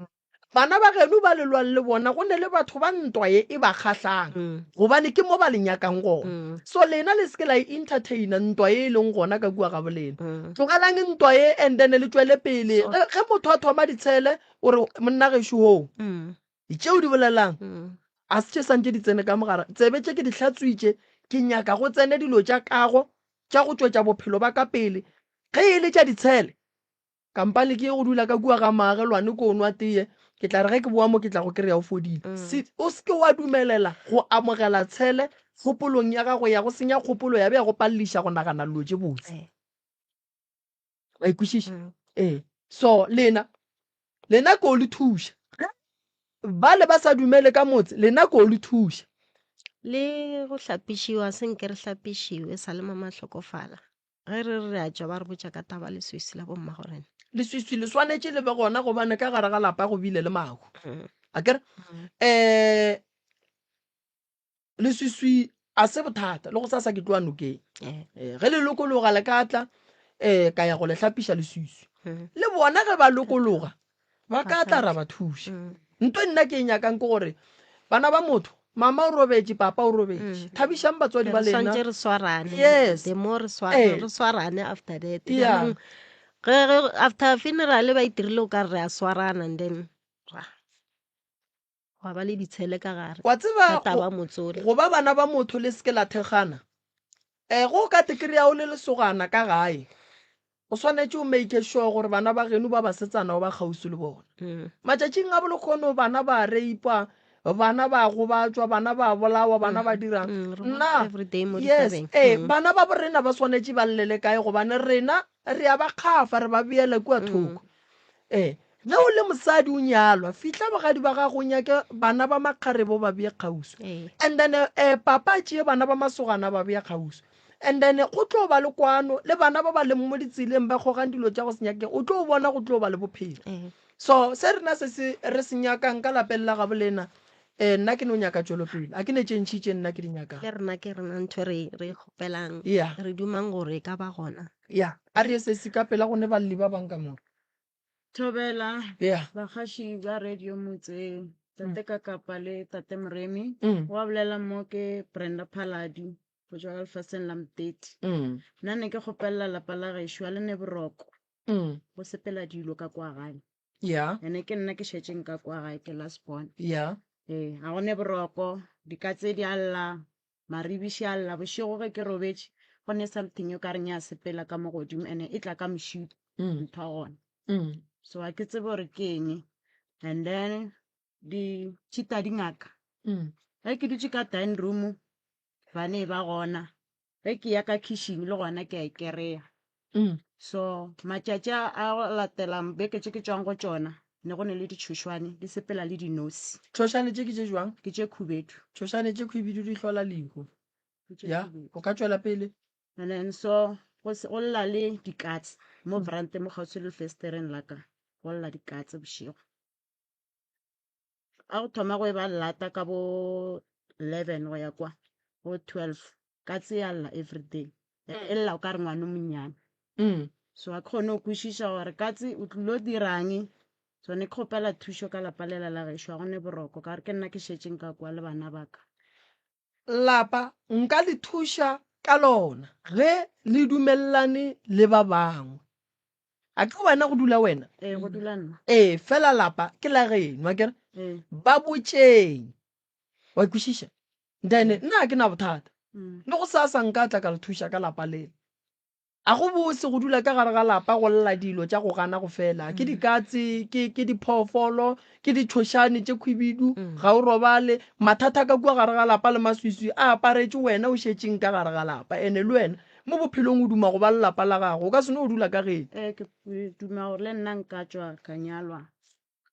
Bana ba geno ba le lwang le bona, go ne le batho ba ntwa ye e ba kgahlang, gobane ke mo ba le nyakang gona. So lena le se ke la e entertaina ntwa ye e leng gona ka kua gabo lena. Tlogelang ntwa ye and then le tšwele pele. Ge, ge motho a thoma ditshele, o re, Monna gešo hoo, tše o di bolelang a se tše santše di tsene ka mogare. Tsebe tše ke di hlatswitše, ke nyaka go tsene dilo tša kago tša go tšwetša bophelo ba ka pele. Ge e le tša ditshele, Kampane ke ye go dula ka kua ga maagelwane ko nwa teye, ke tla re ge ke boa mo ke tla go kry-a o fodile. Mm. Se, o se ke wa dumelela go amogela tshele kgopolong ya gago ya go senya kgopolo ya be ya go paleliša go nagana dilo tše botse. Eh. Wa ikwešiša? Mm. Ee. So lena, lena ko le thuša. Bale ba sa dumele ka motse, lena ko le thuša. Le go hlapišiwa se nke re hlapišiwe sa le mama hlokofala. Ge re re re a tšwa ba re botša ka taba leswiswi la bommago rena. Leswiswi le swanetše le be gona gobane ka gare ga lapa go bile le mahu. A kere? Um leswiswi a se bothata le go sasa ke tloa nokeng. Eh, ge le lokologa le ka tla um ka ya go le hlapiša leswiswi. Le bona ge ba lokologa ba ka tla ra ba thuša mm. nto nna ke e nyakang ke gore bana ba motho mama o robetše papa o robetše mm. thabišang batswadi ba lena re swarane yes the more re swarane eh. re swarane after that yeah. ge after funeral ba itirile o ka re a swarana and then ra gwa ba le ditshele ka gare wa tseba taba motsole go ba bana ba motho le seke la thekgana um go ka te kry-a o le lesogana ka gae o swanetše o make sure gore bana ba geno ba basetsana o ba kgauswi le bona mm. matšatšing a bolekgono bana ba rapewa bana ba gobatšwa bana ba bolawa bana ba mm. dirang mm, nna yes ee bana ba borena ba swanetše ba llele kae gobane rena re a ba kgafa re ba beela kua thoko ee Ge o le mosadi o nyalwa, fihla bogadi ba gago o nyake bana ba makgarebe o ba bee kgauswi. Ee. And then eh, papa a tšee bana ba masogana a ba bea kgauswi. And then go tlo ba le kwano le bana ba ba leng mo ditseleng ba kgogang dilo tša go se nyakege, o tlo bona go tlo ba le bophelo. Ee. So se rena se se re se nyakang ka lapeng la gabo lena, eh, nna ke no nyaka tšwelopele. A ke ne tše ntši tše nna ke di nyakang. Le rena ke rena ntho e re re e kgopelang. Yeah. Re dumang gore e ka ba gona. Yeah. A re ye sesi ka pela go ne balli ba bang ka mo. Thobela, Yeah. bagaši ba Radio Motse, Tate Kakapa le Tate Moremi. Mm. Wa bolela mo ke Brenda Phaladi go tšwa ka lefaseng la Mteti. Mm. Nna ne ke kgopelela lapa la gešo a le ne boroko Mm. go sepela dilo ka kwa gae. Yeah. Ene ke nna ke šetšeng ka kwa gae ke last born. Yeah. Ee, ga go ne boroko, dikatse di a lla, Maribiši a lla bošego ge ke robetše, go ne something o ka reng ya sepela ka mo godimo ene e tla ka mošito Mm. ntho ya gona. Mm. So ga ke tsebe gore ke eng. And then ditšhita dingaka. Mm. Ge ke dutše ka dining room bane ba gona. Ge ke ya ka kitchen le gona ke a e kereya. Mm. So matšatši a a go latelang beke tše ke tšwang go tšona ne go ne le ditšhošwane di sepela le dinosi. Tšhošane tše ke tše jwang? Ke tše khubedu. Tšhošane tše khubedu di hlola lehu. Ke tše Ya, khubedu. o ka tšwela pele. And then so go se- go lla le dikatse mo veranteng mo kgauswi le lefestereng la ka go lla dikatse bošego. A go thoma go e ba lata ka bo 11 go ya kwa go 12 katse ya lla everyday e lla o ka re ngwana o monnyane Mm. so ga ke kgone go kwešiša gore katse o tlilo dirang so ne ke kgopela thušo ka lapa lela la gešo ga go ne boroko ka gore ke nna ke šetšeng ka kwa le bana ba ka Lapa nka le thuša ka lona ge le dumelelane le ba bangwe. A ke wena go dula wena? Ee, go dula nna. Ee, fela lapa ke la geno, akere? Ee. Ba botšeng. Wa kwešiša? Then nna ga ke na bothata. Mm. Le go sasa nka tla ka le thuša ka lapa lela. A go bose go dula ka gare ga lapa go lla dilo tša go gana go fela. Ke dikatse, ke, ke diphoofolo, ke ditšhošane tše khwibidu, ga o robale. Mathata ka kua gare ga lapa le maswiswi a aparetše wena o šetšeng ka gare ga lapa. Ene le wena mo bophelong o duma go ba le lapa la gago, o ka se no dula ka geno. Ee, ke ke duma gore le nna nka tšwa ka nyalwa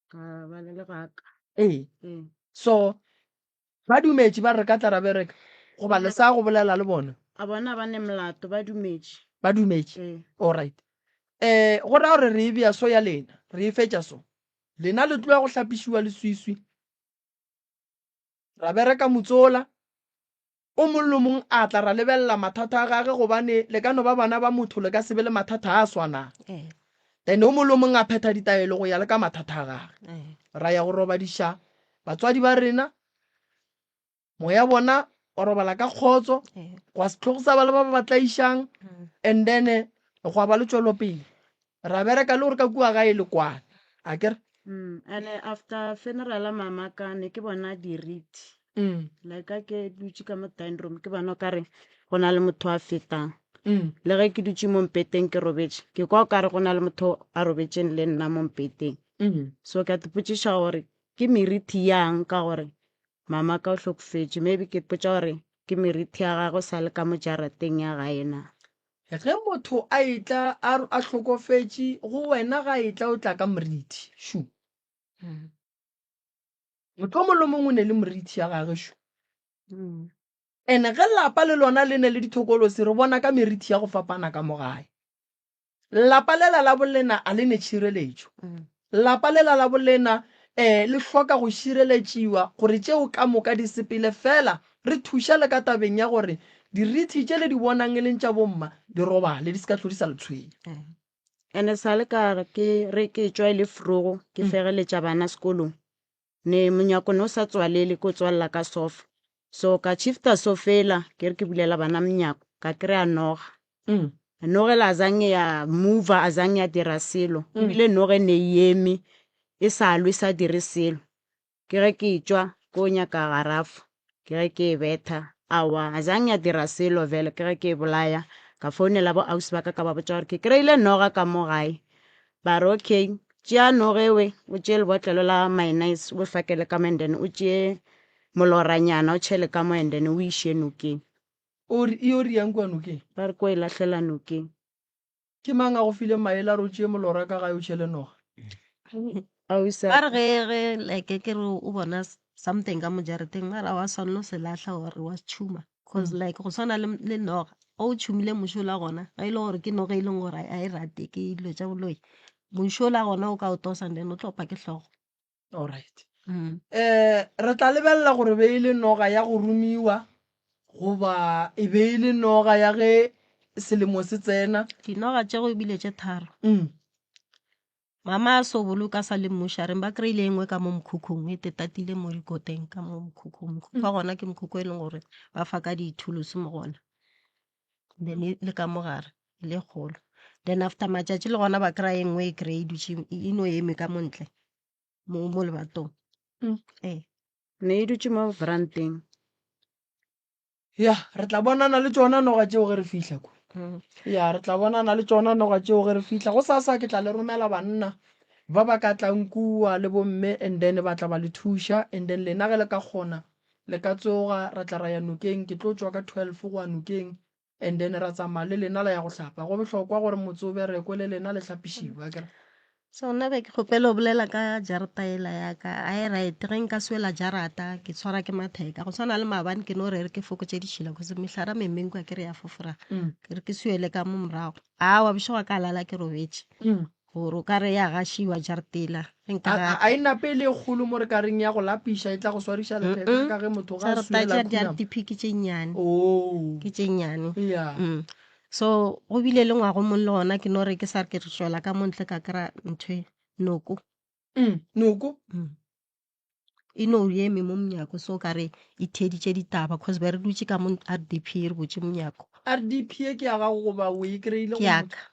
ka ba le legaka. Ee. Ee. So Ba dumetše ba re re ka tla ra bereka. Goba le sa go bolela le bona? A bona ba ne molato, ba dumetše. Ba dumetše? Ee. Alright. Eh, go ra gore re e bea so ya lena, re e fetša so. Lena le tloya go hlapišiwa leswiswi. Ra bereka motsola. O mong le mong a tla ra lebelela mathata a gage gobane le ka no ba bana ba motho le ka se be le mathata a a swanang. Ee. Then o mong le o mong a phetha ditaelo go ya le ka mathata a gage. Ee. Ra ya go robadiša batswadi ba rena, moya bona wa robala ka kgotso, Ee. gwa se tlogo sa ba le ba ba ba tlaišang, Mm. and then eh, gwa ba le tšwelopele. Ra bereka le gore ka kua gae le kwane. A ke re? Mm, and eh, after funeral ya mama ka ne ke bona diriti Mm. like ka ke dutše ka mo dining room ke bona o kare go na le motho a fetang. Le ge ke dutše mo mpeteng ke robetše, ke kwa o kare go na le motho a robetšeng le nna mo mpeteng. So ke a ipotšiša gore ke merithi yang ka gore mama ka o hlokofetše. Maybe ke ipotša gore ke merithi ya gagwe sa le ka mo jarateng ya gae na. Ge motho a etla a a hlokofetše go wena ga etla o tla ka morithi shu. Motho o mongwe le mongwe o ne le morithi ya gage shu. And ge lapa le lona le ne le dithokolosi re bona ka merithi ya go fapana ka mo gae. Lapa lela la bolena a le ne tšhireletšo. Lapa lela la bolena um le hloka go šireletšiwa gore tšeo ka moka di sepele fela re thuša le ka tabeng ya gore dirithi tše le di bonang e leng tša bomma di robale di se ka hlo di sa le tshwenya. Ene sa le ka re ke re ke tšwa e le frogo ke fegeletša bana sekolong. Ne monyako ne o sa tswalele ke o tswalela ka sofa. So ka shifta sofela ke re ke bulela bana monyako ka kry-a noga. Noga ela azange ya mover azange ya dira selo. Ebile noga e ne e eme e sa lwe e sa dire selo. Ke ge ke tšwa ko nyaka garafo ke ge ke e betha aowa azange ya dira selo vele ke ge ke e bolaya ka founela bo ausi ba ka ka ba botša gore ke kry-ile noga ka mo gae. Ba re okay tšea noga ewe o tšee lebotlelo la mayonnaise o fakele ka mo and then o tšee moloranyana o tšhele ka mo and then o iše nokeng. O re e yo riang kua nokeng? Ba re ko e lahlela nokeng. Ke mang a go fileng maele a re o tšee molora ka gae o tšhele noga? Ausi Ba re ge ge like ke re o bona something ka mo jarateng mara wa swanela o se lahla or wa se tšhuma cause like go swana le, le noga o tšhumile mošola gona ge e le gore ke noga e leng gore a e rate ke dilo tša boloi mošola gona o ka o tosa and then o tlo opa ke hlogo. Alright. Eh, re tla lebelela gore be e le noga ya go romiwa goba e be e le noga ya ge selemo se tsena. Dinoga tšego ebile tše tharo. Mama a so boloka sa le mmušareng ba kry-ile e nngwe ka mo mokhukhung e tetatile mo dikoteng ka mo mokhukhung. Mokhukhu wa gona ke mokhukhu e leng gore ba fa ka dithulusi mo gona then e le ka mo gare e le kgolo. Then after matšatši le gona ba kry-a e nngwe e kry-e e dutše e no eme ka mo ntle mo mo lebatong. Ee. Ne e dutše mo veranteng. Ya, re tla bonana le tšona noga tšeo ge re fihla kwa. Ya, re tla bonana le tšona noga tšeo ge re fihla. Gosasa ke tla le romela banna ba ba ka tlang kua le bomme and then ba tla ba le thuša and then lena ge le ka kgona le ka tsoga ra tla ra ya nokeng. Ke tlo tšwa ka 12 go ya nokeng and then ra tsamaya le lena la ya go hlapa. Go bohlokwa gore motse o berekwe le lena le hlapišiwe, akere? So nna be ke kgopela go bolela ka jarata ela ya ka a e right ge nka swela jarata ke tshwara ke matheka go tshwana le maabane ke no re re ke fokotše ditšhila cause mehlara memeng kwa ke re ya fofora ke re ke swele ka mo morago awa bošego ka lala ke robetše gore o ka re ya gašiwa jarata ela ge nka A, a, a e nape e le e kgolo mo re ka reng ya go lapiša e tla go swariša letheka ka ge motho ga a jarata swiela tša khunama. di-RDP ke tše nnyane Oh. ke tše nnyane Yeah. So go bile le ngwago mong le gona ke no re ke sa re ke re tšwela ka mo ntle ka kry-a ntho e noko. Noko? E no eme mo monyako so ka re e theeditše ditaba cause be re dutše ka mo RDP re butše monyako. RDP e ke ya gago goba o e kry-ile Ke ya ka.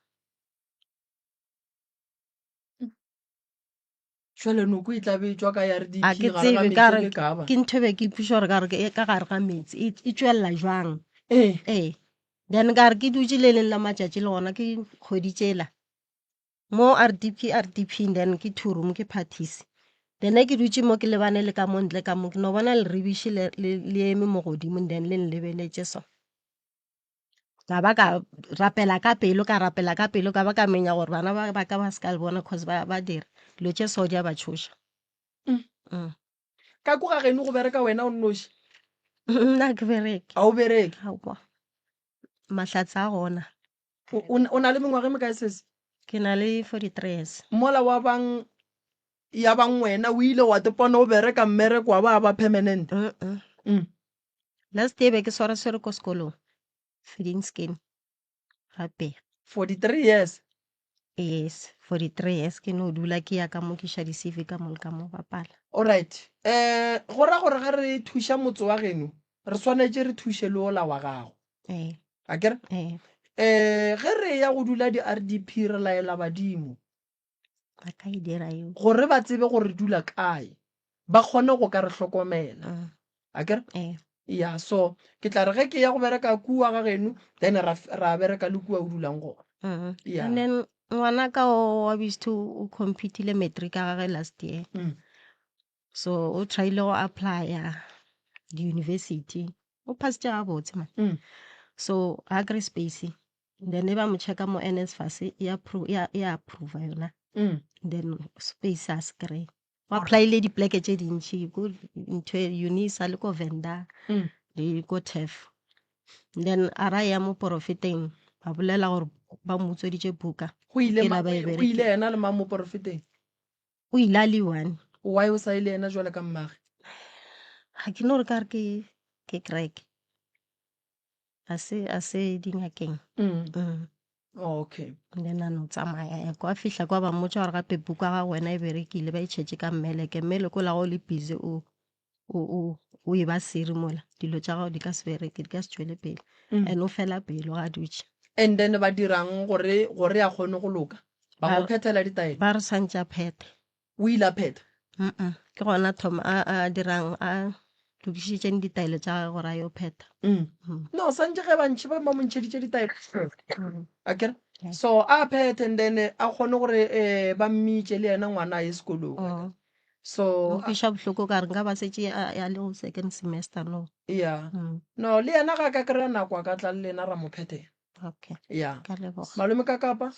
Jwale noko e tla be e tšwa ka RDP A ke gare ga tsebe meetse ka e re le kaba. ke ntho e be ke ipotšiša gore ka re ke ka gare ga meetse e e tšwelela jwang. Ee. Ee. Then ka re ke dutše le leng la matšatši le gona ke kgwedi tšela mo RDP RDP then ke two room ke parties. Then ge ke dutše mo ke lebane le ka mo ntle ka mo ke no bona leribiši le le le eme mo godimo then le nlebeletše so. Ka ba ka rapela ka pelo ka rapela ka pelo ka ba ka menya gore bana ba ba ka ba se ka le bona cause ba ba dira dilo tše so di a ba tšhoša. Ka ko ga geno go bereka wena o nnoši? Nna ke bereke. A o bereke? Aowa. Mahlatse a gona. O na le mengwaga e mekae sesi? Ke na le 43 years. Mola wa bang ya bang wena o ile wa tepona o bereka mmereko wa ba ba permanent? Last year be ke swara swere ko sekolong feeding scheme gape. 43 years? Yes, 43 years ke no dula ke ya ka mo ke iša di-C_V ka mo le ka mo bapala. Alright, eh go ra gore ge re thuša motse wa geno re swanetše re thuše le ola wa gago. Ee. Akere? Ee. Eh ge re ya go dula di-R_D_P re laela badimo. Ba ka e dira eo. Gore ba tsebe gore re dula kae, ba kgone go ka re hlokomela. Akere? Ee. Ya, so ke tla re ge ke ya go bereka kua ga geno, then ra, ra bereka le kua o dulang gona. Mm. Ya. And then ngwana ka o wa bisthu o completile matric ya gagwe last year. So o tryile go applya di-university. O passitše gabotse man. So ga kry space. Then e ba mo checka mo NSFAS ya appro ya ya approve yona. Then space a se kry. O applyile dipleke tše dintši ko ntho e Unisa le ko Venda le ko TEF. Then a ra ya mo porofeteng ba bolela gore ba mo utsweditše buka. Go ile Ke ma la ba e go ile berekile. yena le mang mo porofeteng? O ile a le one. Why o sa ye le yena jwale ka mmage? Ga ke no re ka re ke ke kereke. A se a se dingakeng. Okay. And then a no tsamaya ya kwa fihla kwa ba mmotša gore gape buka ga wena e berekile ba e tšhetše ka mmeleke. Mmeleke o la go le busy o o o o e ba seri mola dilo tša gago di ka se bereke di ka se tšwele pele. And o fela pelo ga dutše. And then ba dirang gore gore a kgone go loka? Ba Ba mo phethela ditaelo? Ba re swantše a phethe. O ile a phetha? Mm-mm. Ke gona thoma a a dirang a lokišitšeng ditaelo tša gagwe gore a yo phetha. No, swantše ge bantši ba ba mo ntšheditše ditaelo. A kere? So a phethe and then a kgone gore eh ba mmitše le yena ngwana a ye sekolong. So Go kweša bohloko ka re nka ba setše a a le go second semester no. Yeah. No, le yena ga a ka kry-a nako a ka tla le lena ra mo phethela. Okay. Yeah. Ka leboga. Malome ka kapa?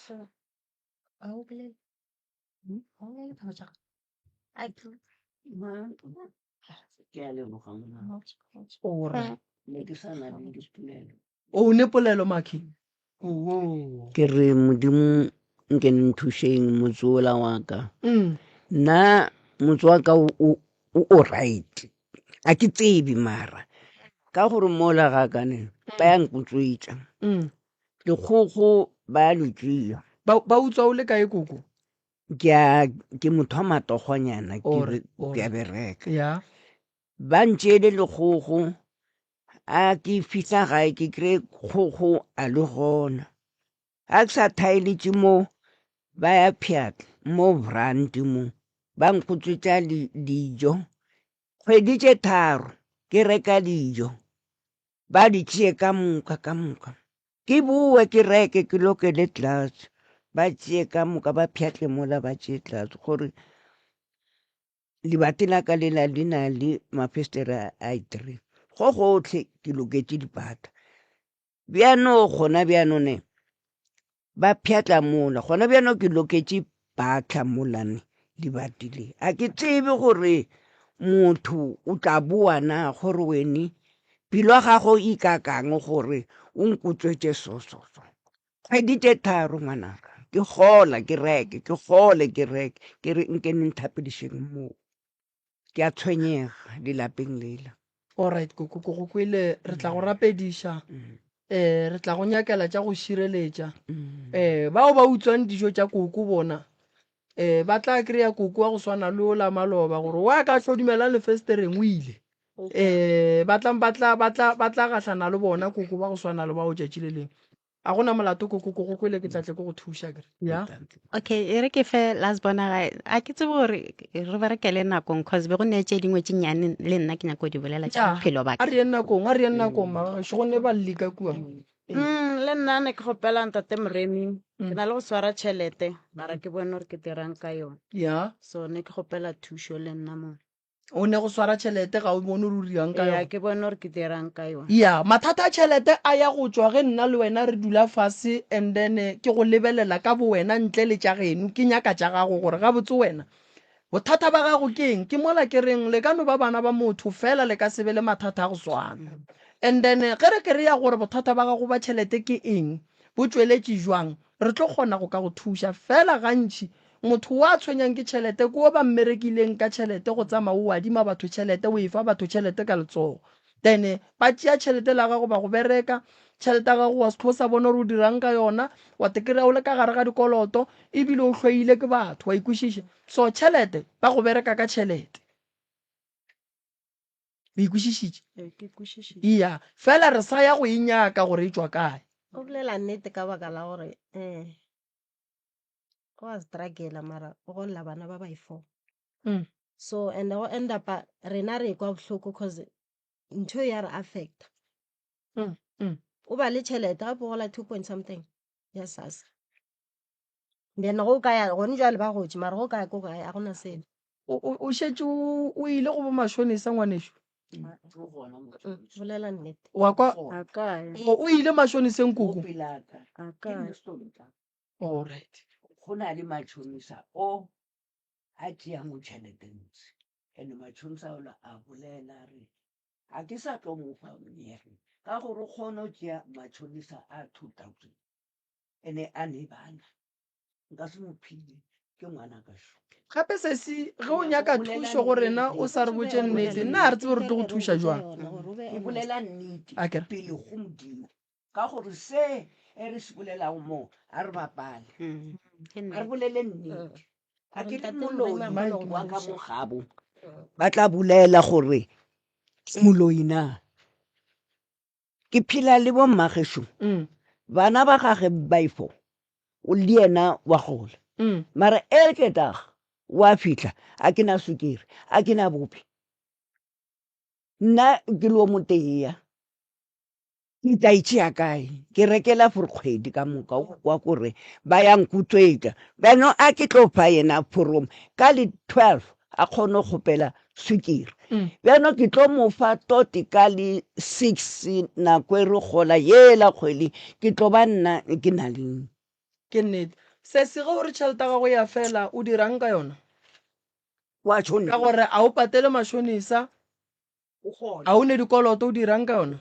A o bolele. A o bolele taba tša gago. Ke a leboga ngwana. O re. Ne ke sa na le dipolelo. O ne polelo Maki? Oo. Ke re Modimo nke nthušeng motse ola wa ka. Nna motse wa ka o o o right. A ke tsebe mara ka gore mola ga ka ne ba ya nkutswetša. Dikgogo ba ya di tšea. Ba ba utswa o le kae koko? Ke a ke motho wa matogonyana ke Ore, ke a ore. bereka. Ya. Ba ntšeele lekgogo a ke fihla gae ke kry kgogo a le gona. A ke sa thaeletše mo ba ya pheatla mo brand mo ba nkutswetša dijo. Kgwedi tše tharo ke reka dijo ba di tšee ka moka ka moka. Ke boe ke reke ke lokele tlase ba tšee ka moka ba pheatle mola ba tšee tlase gore lebati la ka lela le na le mafestere a i-three go gotlhe ke loketše dipata. Bjano gona bjano ne ba pheatla mola gona bjano ke loketše patla molane lebati le. A ke tsebe gore motho o tla boa na gore wene pelo ya gago e ikakang gore o nkutswetše so so so. Kgwedi tše tharo ngwanaka ke gola ke reke ke gole ke reke ke re nke ne nthapedišeng moo. Ke a tshwenyega lelapeng lela. Alright koko ko go kwele re tla go rapediša. Eh re tla go nyakela tša go šireletša. Eh bao ba utswang dijo tša koko bona eh ba tla kry-a koko wa go swana le ola maloba gore wa ka hlodumela lefestereng o ile. Eh ba tla ba tla ba tla ba tla gahlana le bona koko ba go swana le bao tšatši le lengwe. A gona molato koko ko go kwele ke tla tle ke go thuša kere. Ya. Okay, e re ke fe last bona gae. A ke tsebe gore re berekele nakong cause be go ne tše dingwe tše nnyane le nna ke nyako di bolela tša Ya. bophelo ba A ka. re yeng nakong, a re yeng nakong magagešu go ne ba lli ka kua. Le nna ne ke kgopela ntate Moremi ke na le go swara tšhelete mara ke bone gore ke dirang ka yona. Ya. So ne ke kgopela thušo le nna mo. O ne go swara tšhelete ga o bone gore o dirang ka Ya yona. ke bone gore ke dirang ka yona. Ya, mathata a tšhelete a ya go tšwa ge nna le wena re dula fase and then ke go lebelela ka bo wena ntle le tša geno ke nyaka tša gago gore gabotse wena bothata ba gago ke eng. Ke mola ke reng le ka no ba bana ba motho fela le ka se be le mathata a go swana. And then ge re kry-a gore bothata ba gago ba tšhelete ke eng, bo tšweletše jwang, re tlo kgona go ka go thuša. Fela gantši motho wa tshwenyang ke tšhelete ke o ba mmerekileng ka tšhelete go tsamaya o adima batho tšhelete o efa batho tšhelete ka letsogo. Then ba tšea tšhelete la gago ba go bereka tšhelete ya gago wa se sa bona gore o dirang ka yona wa te kry-a o le ka gare ga dikoloto ebile o hloile ke batho wa ikwešiša. So tšhelete ba go bereka ka tšhelete. O ikwešišitše? Ee, ke kwešišitše. Iya, fela re sa ya go e nyaka gore e tšwa kae. O bolela nnete ka baka la gore um o a struggle mara o golla bana ba by four. So and go end up rena re kwa bohloko cause ntho ya re affecta. O ba le tšhelete gape o gola 2 point something ya SASSA. Then go ka ya gone jwale ba gotše mara go ka ya ko gae a gona selo. O šetše o ile go bo mashonisa ngwanešu? Bolela nnete. Wa kwa? A kae? O ile mashoniseng koko? A kae? All right. Go na le matšhonisa o a tšeang tšhelete ntsi and matšhonisa ola a bolela a re ga ke sa tlo mo fa monyere ka gore o kgone go tšea matšhonisa a 2000 ene a ne bana nka se mo phile ke ngwana ka šo. Gape sesi ge o nyaka thušo go rena o sa re botše nnete nna ga re tsebe re tlo go thuša jwang. Ke bolela nnete Akere. pele go Modimo ka gore se e re se bolelago mo a re bapale a re bolele nnete a ke le moloi wa ka mo gabo ba tla bolela gore moloi na ke phela le bommagešo bana ba gage baifo o le yena wa gola mara elkedag wa fihla a ke na sukiri a ke na bopi nna ke le o moteya Ke tla e tšea kae? Ke rekela for kgwedi ka moka o kwa kore ba ya nkutswetša. Bjano a ke tlo fa yena forom ka le 12 a kgone go kgopela swikiri. Bjano ke tlo mo fa tote ka le 6 nako e re gola yela kgwedi ke tlo ba nna ke na le. Ke nnete. Sesi ge o re tšhelete ya gago ya fela o dirang ka yona? Wa tšho Ka gore a o patele mashonisa. A o ne dikoloto o dirang ka yona?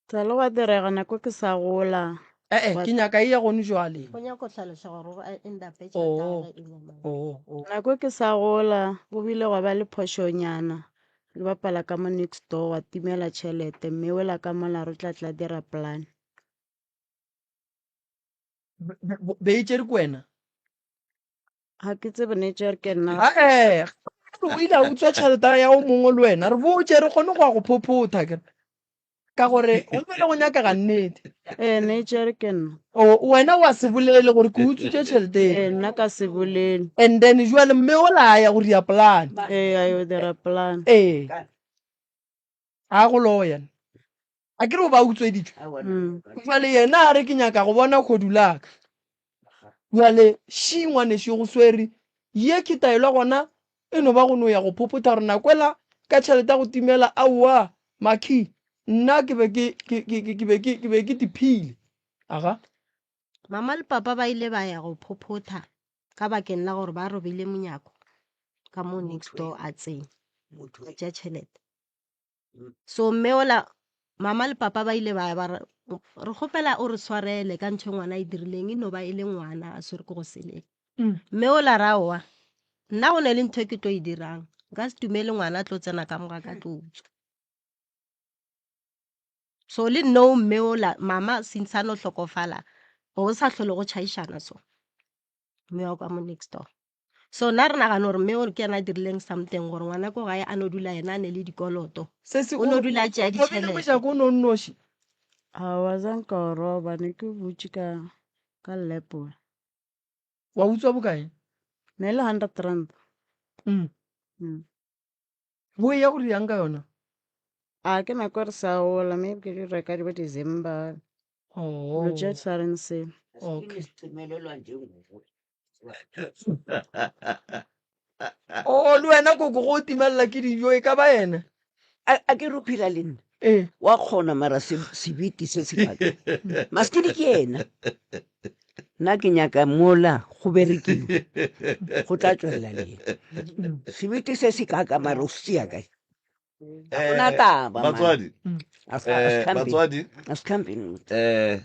Sa le gwa direga nako ke sa gola. Ee, ke nyaka e ya gone jwale. Go nyaka go hlaloša gore o end up tšhelete ya gagwe e nyamang. Oh, oh. Nako ke sa gola go bile gwa ba le phošonyana ke bapala ka mo next door gwa timela tšhelete mme wela ka mola re tla tla dira plan. Be e tšere ke wena? Ga ke tsebe ne tšere ke nna. Ae, o ile a utswa tšhelete ya o mongwe le wena. Re botše re kgone go ya go phophotha ke ka gore go be go nyakega nnete. Ee, ne tšere ke nna. O wena wa se bolele gore ke utswitše tšhelete e. Ee, nna ka se bolele. And then jwale mme ola a ya go dira plan. Ee, a yo dira plan. Ee. A go loya. A ke re o ba utsweditšwe. Jwale yena a re ke nyaka go bona khodu la ka. Jwale shi ngwanešu go swere ye ke taelo gona e no ba go no ya go phophotha gore nakwela ka tšhelete ya go timela aowa makhi nna ke be ke ke ke ke be ke ke be ke tiphile. Aga. Mama le papa ba ile ba ya go phophotha ka bakeng la gore ba robile monyako ka mo next door a tsenya a tšea tšhelete. So mme ola mama le papa ba ile ba ya ba re re kgopela o re swarele ka ntho e ngwana e dirileng e no ba e le ngwana a swere ke go seleka. Mme ola ra oa nna go ne le ntho e ke tlo e dirang nka se dumele ngwana a tlo tsena ka moga ka tlo utswa. So le no mme ola mama since a no hlokofala go sa hlole go tšhaišana so mme wa kwa mo next door. So nna re nagana gore mme o ke yena a dirileng something gore ngwana ko gae a no dula yena a ne le dikoloto. Sesi O no dula a tšea o robile ditšhelete. mojako o no nnoši. Aowa zanka o roba ne ke butše ka ka lepola. Wa utswa bokae? Ne le 100 rand. Bo eya go dirang ka yona? A ke nako re sa gola maybe ke di reka di bo December. Oh. Dilo tše di sa reng selo. Okay. Sicimelelwa njengowe. Oh, le wena koko go timelela ke dijo e ka ba yena. A ke re o phela le nna. Ee. Wa kgona mara sebete se se kaka. Maskidi ke yena. Nna ke nyaka mola go berekiwe. Go tla tšwelela le yena. Sebete se se kaka mara o se tšea kae? Ga go na taba. man. Batswadi, A se- a se hlampe. batswadi, A se hlampe nnete.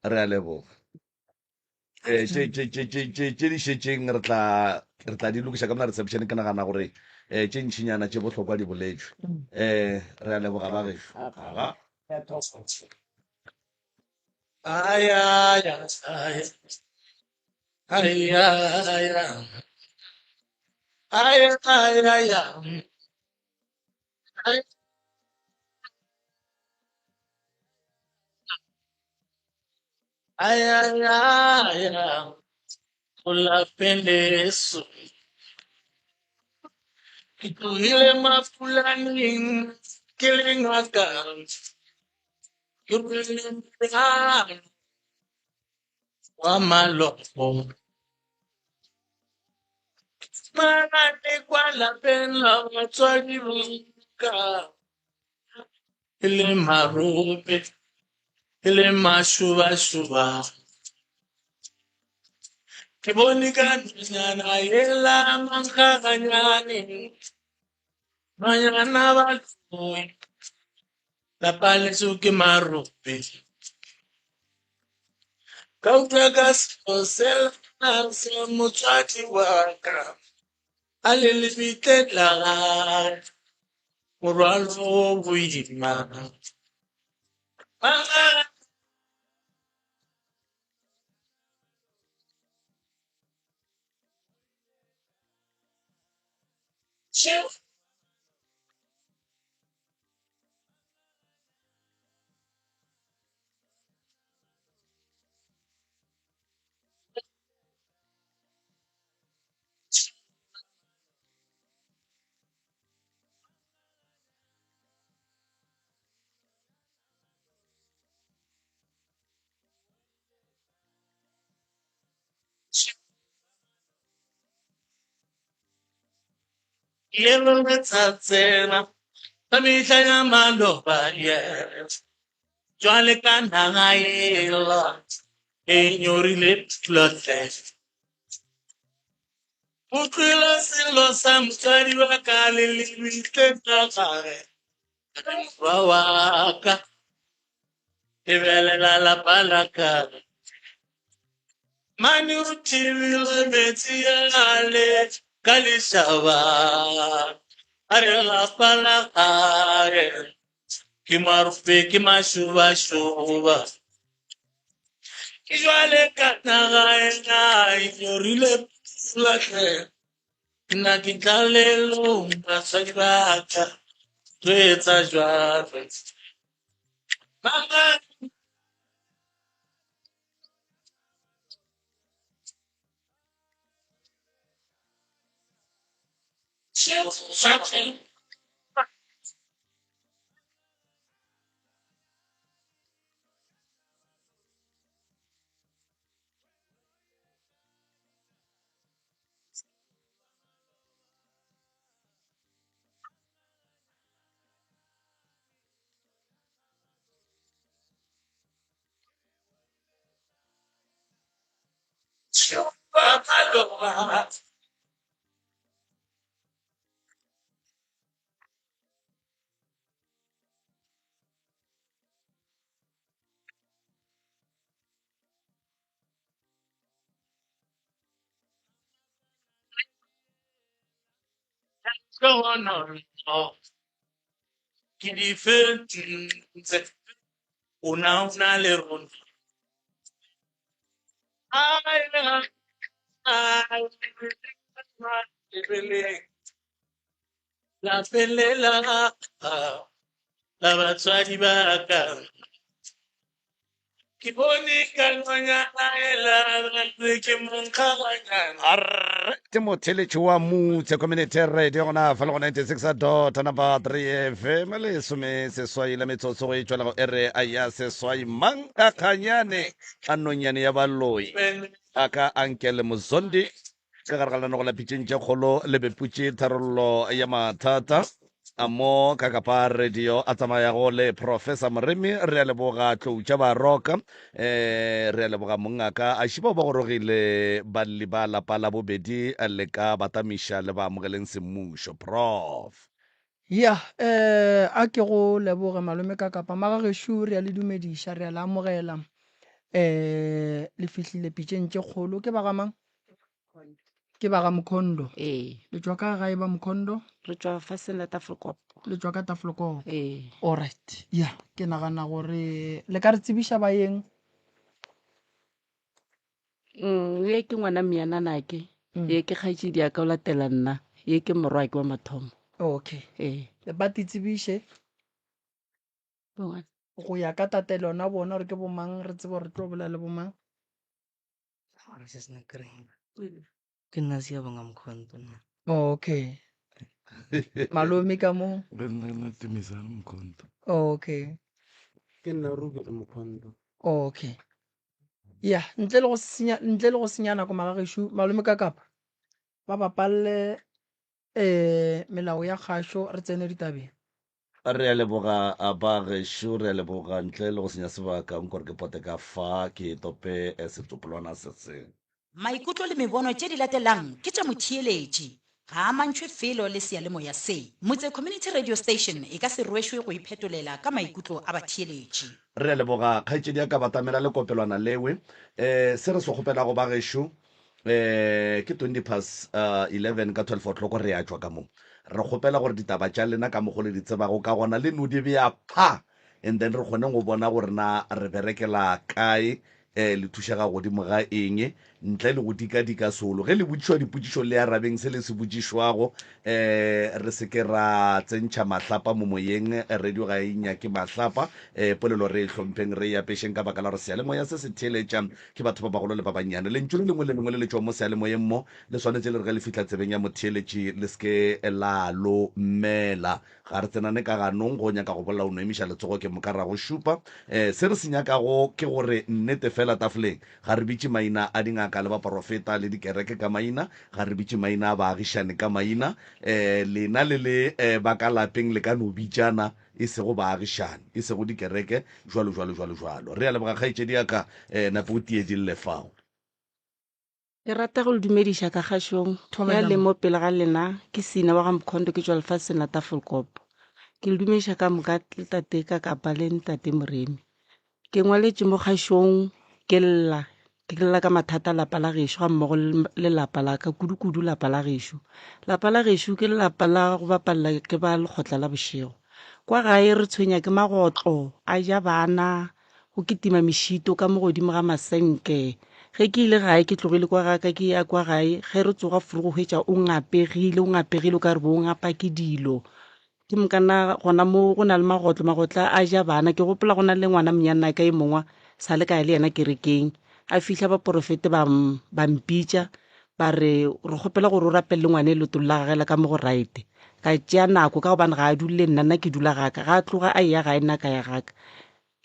re a leboga. Tše tše tše tše tše tše di šetšeng re tla re tla di lokiša ka mona reception ke nagana gore eh tše ntšinyana tše bohlokwa di boletšwe. Eh re a leboga ba gešo. Aga. Ay, ay, ay, ay, ay, ay, ay, ay, ay. Ay, ay, ay, ay, go lapeng leso. Ke tlogile mapulaneng. Ke le ngaka ke rwele morwalo wa maloko. Mane kwa lapeng la batswadi ba ka e le marope e le mašubašuba. Ke bone ka nonyana yela mankgaganyane nonyana baloi lapa leso ke marope. Ka utlwa ka selo sela sa motswadi wa ka a le lebitleng la gagwe morwalo wo boima. Lelo letsatsela ka mehla ya maloba yes. Jwale ka naga ela e nyorile pula hle. Utlwile selo sa motswadi wa ka le lebitleng la gage. Morwa wa ka lebelela lapa la ka. Mane o thibile metsi ale ka lešaba. A re lapa la gae ke marope ke mašobašoba. Ke jwale ka naga ena e nyorile pula hle. Nna ke tlalelong batswadi ba ka tlo etsa jwalo. Mama Ke di fentse o na o na le rona. Lapeng le la la batswadi ba ka. Ke bone ka nonyana ela ke monkgaganyana. Arre ke motheletši wa Mutse Community Radio gona fa le go 96 dot number 3 FM lesome seswai la metsotso go e tšwela go ere a ya seswai mang a kganyane a nonyane ya baloi a ka ankele mozondi Ka gare ga lenanego la Pitšeng tše Kgolo le beputše tharollo ya mathata a mo ka kapa radio a tsamayago le Professor Moremi. Re a leboga Tlou tša Baroka, eh, re a leboga mongaka a šiba ba gorogile balli ba lapa la bobedi le ka batamiša le ba amogeleng semmušo. Prof. Ya, eh, a ke go leboge malome ka kapa magagešo re a le dumediša, re a le amogela. Eh, le fihlile pitšeng tše kgolo. Ke ba ga mang? Ke ba ga Mkhondo. Ee. Le tšwa ka gae ba Mkhondo? Re tšwa faseng la Tafelkop. Le tšwa ka Tafelkop. Ee. Alright. Ya, ke nagana gore le ka re tsebiša baeng. Ye ke ngwana miananake. Ye ke kgaetšedi ya ka o latela nna. Ye ke morwake wa mathomo. Okay. Ee. Ba te tsebiše. Bongwana. Go ya ka tatelano ya bona gore ke bomang re tsebe gore re tlo bolela le bomang. Ke nna Siyabonga Mkhonto nna. Okay. Malome ka mo. Ke nna Tumisang Mkhonto. Okay. Ke nna Ruben Mkhonto. Okay. Ya, ntle le go senya ntle le go senya nako magagešo, malome ka kapa ba bapalle eh melao ya kgašo re tsene ditabeng. Re a leboga ba gešo, re a leboga ntle le go senya sebaka nkore ke pote ka fa ke tope setsopolwana se se. Maikutlo le mebono tše di latelang ke tša motheeletši, ga a amantšhwe felo le seyalemoya se. Motse Community Radio Station e ka se rwešwe go iphetolela ka maikutlo a batheeletši. Re a leboga kgaetšedi ya ka batamela lekopelwana lewe. Um se re se kgopelago ba gešo um ke 20 past 11 ka 12 o'clock re a tšwa ka mo. Re kgopela gore ditaba tša lena ka mokgo le di tsebago ka gona le no di bea pha and then re kgoneng go bona gore na re berekela kae um le thušega godimo ga eng ntle le go dikadika solo. Ge le botšišwa dipotšišo le arabeng se le se botšišwago um re se ke ra tsentšha mahlapa mo moyeng. Radio ga e nyake mahlapa. Um polelo re e hlompheng re e apešeng ka baka la gore seyalemoya se se theeletša ke batho ba bagolo le ba bannyane. Lentšu le lengwe le lengwe le le tšwang mo seyalemoyeng mo le swanetše le re ge le fihla tsebeng ya motheeletši le se ke la lomela. Ga re tsenane ka ganong, go nyaka go bolela o no emiša letsogo ke moka ra go šupa. Um se re se nyakago ke gore nnete fela tafoleng ga re bitše maina a dingaka le baporofeta le dikereke ka maina, ga re bitše maina a baagišani ka maina. Um lena le le um ba ka lapeng le ka no bitšana e sego baagišani, e sego dikereke, jwalo jwalo jwalo jwalo. Re a leboga kgaetšedi ya ka, um nape o tiedille fao. Ke rata go le dumediša ka kgašong ya le mo pele ga lena ke Sina wa ga Mkhonto ke tšwa lefaseng la Tafelkop. Ke le dumediša ka moka le tate ka kapa le ntate Moremi. Ke ngwaletše mo kgašong ke lla ke lla ka mathata a lapa la gešo ga mmogo le lapa la ka kudu-kudu lapa la gešo. Lapa la gešo ke lapa la go bapalela ke ba lekgotla la bošego. Kwa gae re tshwenya ke magotlo a ja bana go kitima mešito ka mo godimo ga masenke. Ge ke ile gae, ke tlogile kwa ga ka ke ya kwa gae, ge re tsoga furu go hwetša o ngapegile, o ngapegile o ka re bo o ngapa ke dilo. Ke mokana gona mo go na le magotlo, magotlo a ja bana. Ke gopola go na le ngwana monyana ka e mongwe sa le ka ya le yena kerekeng. A fihla baporofete ba ba mpitša ba re re kgopela gore o rapelele ngwana e leotong la gagwe la ka mo go right. Ka tšea nako ka gobane ga a dule le nna, nna ke dula gaka. Ga a tloga a eya gae nna ka ya gaka.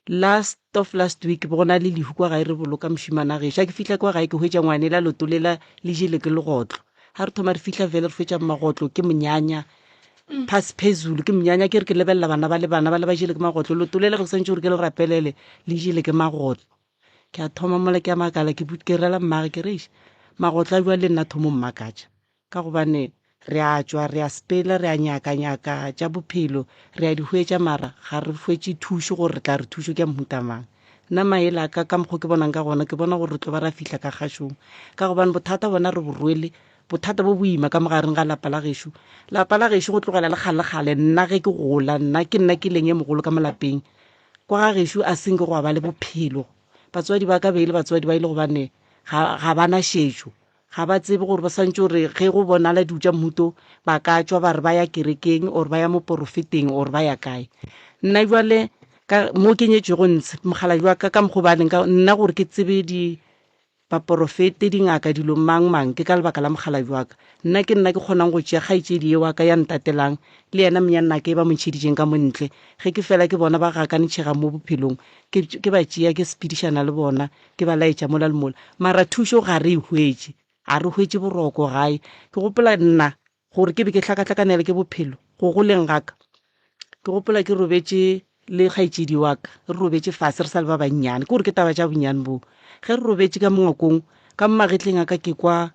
Last of last week bo go na le lehu kwa gae re boloka mošemane wa gešo. Ga ke fihla kwa gae ke hwetša ngwane la leoto lela le jele ke legotlo. Ga re thoma re fihla fela re fetša magotlo ke monyanya phase phezulu ke monyanya ke re ke lebelela bana ba le bana ba le ba jele ke magotlo leoto lela ke swantše gore ke le rapelele le jele ke magotlo. Ke a thoma mola ke a makala ke ke rela mmage ke re eish magotlo a bua le nna thomo mmakatša. Ka gobane re a tšwa, re a sepela, re a nyaka-nyaka tša bophelo, re a di hwetša, mara ga re hwetše thušo gore re tla re thušo ke ya mohuta mang. Nna maele a ka, ka mokgo ke bonang ka gona, ke bona gore re tlo ba ra fihla ka kgašong. Ka gobane bothata bona re bo rwele, bothata bo boima ka mogareng ga lapa la gešo. Lapa la gešo go tlogela le kgale-kgale, nna ge ke gola, nna ke nna ke leng e mogolo ka mo lapeng. Kwa ga gešo a se nke gwa ba le bophelo. Batswadi ba ka be e le batswadi ba e le gobane ga, ga ba na šetšo. Ga ba tsebe gore ba swantše gore ge go bonala dilo tša mmuto ba ka tšwa ba re ba ya kerekeng or ba ya moporofeteng or ba ya kae. Nna bjale ka mo ke nyetšwego ntshe mokgalabje wa ka ka mokgo ba leng ka nna gore ke tsebe di baporofete dingaka dilo mang mang ke ka lebaka la mokgalabje wa ka. Nna ke nna ke kgonang go tšea kgaetšedi ye wa ka ya ntatelang le yena monyannake e ba mo ntšheditšeng ka mo ntle ge ke fela ke bona ba gakanetšhega mo bophelong ke, ke ba tšea ke sepedišana le bona ke ba laetša mola le mola mara thušo ga re e hwetše ga re hwetše boroko gae ke gopola nna gore ke be ke hlakahlakanela ke bophelo go goleng ga ka ke gopola ke robetše le kgaetšedi wa ka re robetše fase re sa le ba bannyane ke gore ke taba tša bonnyane boo ge re robetše ka mongwakong ka mo magetleng a ka ke kwa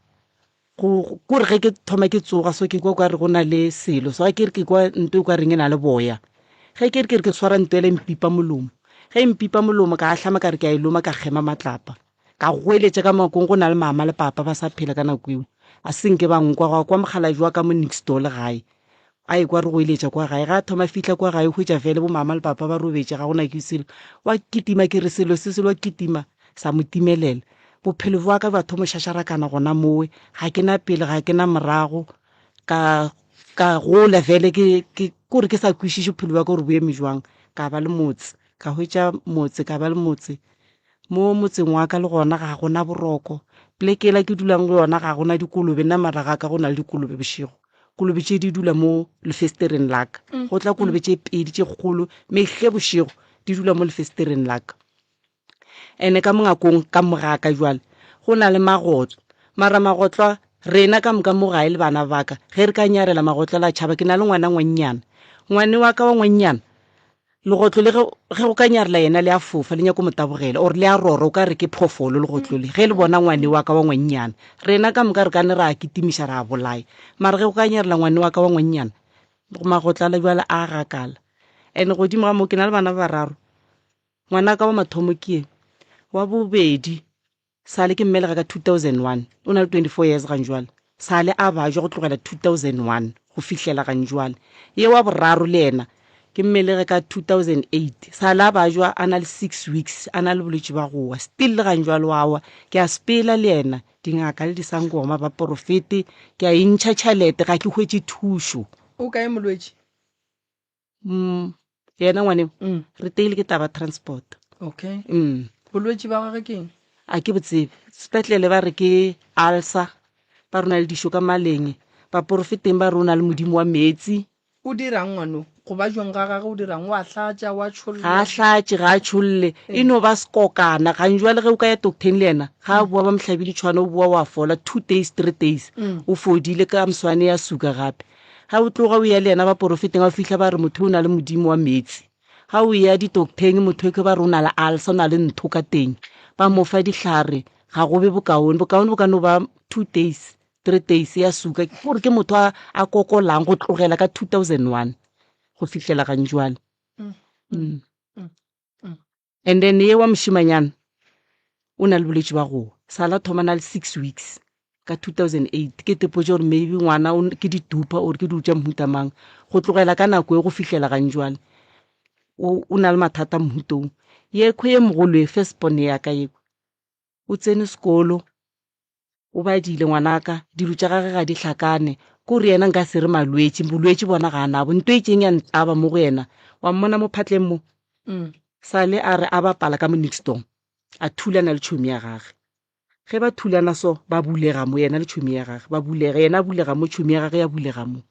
kore ge ke thoma ke tsoga so ke kwa kwa re go na le selo so ga ke re ke kwa nto e kwa reng e na le boya ge ke re ke re ke tshwara nto ele mpipa molomo ge e mpipa molomo ka ahlama ka re ke a e loma ka kgema matlapa ka goeletša ka makong go na le mama le papa ba sa phela ka nako eo a se nke ba nkwa gwa kwa mokgalabje wa ka mo next door le gae a ekwa re goeletša kwa gae. Ga a thoma fihla kwa gae, o hwetša fele bomama le papa ba robetše, ga gona ke selo. Wa kitima, ke re selo se selo, wa kitima, sa mo timelela. Bophelo bwa ka bja thomo šašarakana gona mowe, ga ke na pele, ga ke na morago. Ka, ka gola fele ke, ke, kore ke sa kwešiše bophelo bja ka gore bo eme jwang. Ka ba le motse, ka hwetša motse, ka ba le motse. Mo motseng wa ka le gona ga gona boroko. Poleke yela ke dulang go yona ga gona dikolobe, nna mara ga ka go na le dikolobe bošego. Kolobe tše di dula mo lefestereng la ka. Go tla kolobe tše pedi tše kgolo mehle bošego di dula mo lefestereng la ka. Ene ka mongakong ka mo ga ka jwale go na le magotlo. Mara magotlo a rena ka moka mo gae le bana ba ka ge re ka nyarela magotlo la tšhaba ke na le ngwana ngwannyana. Ngwane wa ka wa ngwannyana Legotlo le ge, ge go ka nyarela yena le a fofa, le nyako mo tabogela, or le a rora, o ka re ke phoofolo legotlo le. Ge le bona ngwane wa ka wa ngwannyana, rena ka moka re ka ne ra kitimiša ra bolaya. Mara ge go ka nyarela ngwane wa ka wa ngwannyana, magotlo a la bjale a gakala. And godimo ga moo ke na le bana ba bararo. Ngwana ka wa mathomo ke ye, wa bobedi Sale ke mmelega ka 2001, o na le 24 years ganjwale. Sale a bajwa go tlogela 2001 go fihlela ganjwale. Ye wa boraro le yena ke mmelege ka 2008, sale a bajwa a na le 6 weeks a na le bolwetši ba go wa, still le ganjwale wa wa. Ke a sepela le yena, dingaka le disangoma, baporofete, ke a e ntšha tšhelete ga ke hwetše thušo. O kae molwetši? Mm, yena ngwane mm. re teile ke taba transport. Okay. Bolwetši ba gagwe ke eng? A ke botsebe. Sepetlele ba re ke ulcer, ba re o na le dišo ka maleng, baporofeteng ba re o na le modimo wa meetsi. O dirang ngwano? Go ba jwang ga gagwe o dirang? O a hlatša, o a tšholla? Ga a hlatše, ga a tšholle. E no ba sekokana. Gantši le ge o ka ya docteng le yena, ga a boa ba mo hlabile tšhwana, o boa wa fola 2 days, 3 days. O fodile ka moswane ya suka gape. Ga o tloga o ya le yena baporofeteng, ga o fihla ba re motho o na le modimo wa meetse. Ga o ya ditoktheng motho eke ba re o na le alsa, o na le ntho ka teng. Ba mo fa dihlare, ga go be bokaone. Bokaone bo ka no ba 2 days, 3 days ya suka. Ke gore ke motho a, a kokolang go tlogela ka 2001 go fihlela gantšwale. And then ye wa mošimanyana o na le bolwetši ba go sala thoma na le 6 weeks ka 2008 ke tepotše gore maybe ngwana ke ditupa or ke dilo tša mohuta mang go tlogela ka nako e go fihlela gantšwale o na le mathata mohutong yekhwe ye mogolo e first born ya ka yekwe o tsene sekolo o badile ngwanaka dilo tša gage ga di hlakane ko re yena nka se re malwetši bolwetši bona ga a nabo nto e tšeng ya ntlaba mo go yena wa mmona mo phatleng mo sale a re a bapala ka mo nixdom a thulana le tšhomi ya gage ge ba thulana so ba bulega mo yena le tšhomi ya gage ba bulega yena a bulega mo tšhomi ya gage ya bulega mo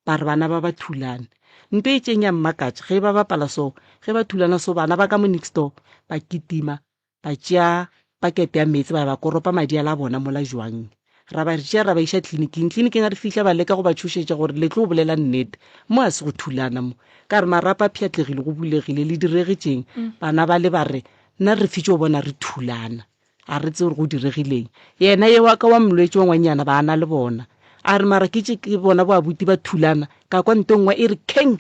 ba re bana ba ba thulane nto e tšeng ya mmakatša ge ba bapala so ge ba thulana so bana ba ka mo nixdor ba kitima ba tšea pakete ya meetse ba ya ba koropa madi a la bona mola jwang. Ra ba tšea ra ba iša tleliniking. Tleliniking ga re fihla ba leka go ba tšhošetša gore le tlo bolela nnete. Mo a se go thulana mo. Ka re marapo a pšhatlegile go bulegile le diregetšeng. Bana ba le ba re nna re fitše go bona re thulana. A re tsebe gore go diregileng. Yena ye wa ka wa molwetši wa ngwanyana ba na le bona. A re mara ke tše ke bona bo abuti ba thulana ka kwa nto nngwe e re keng.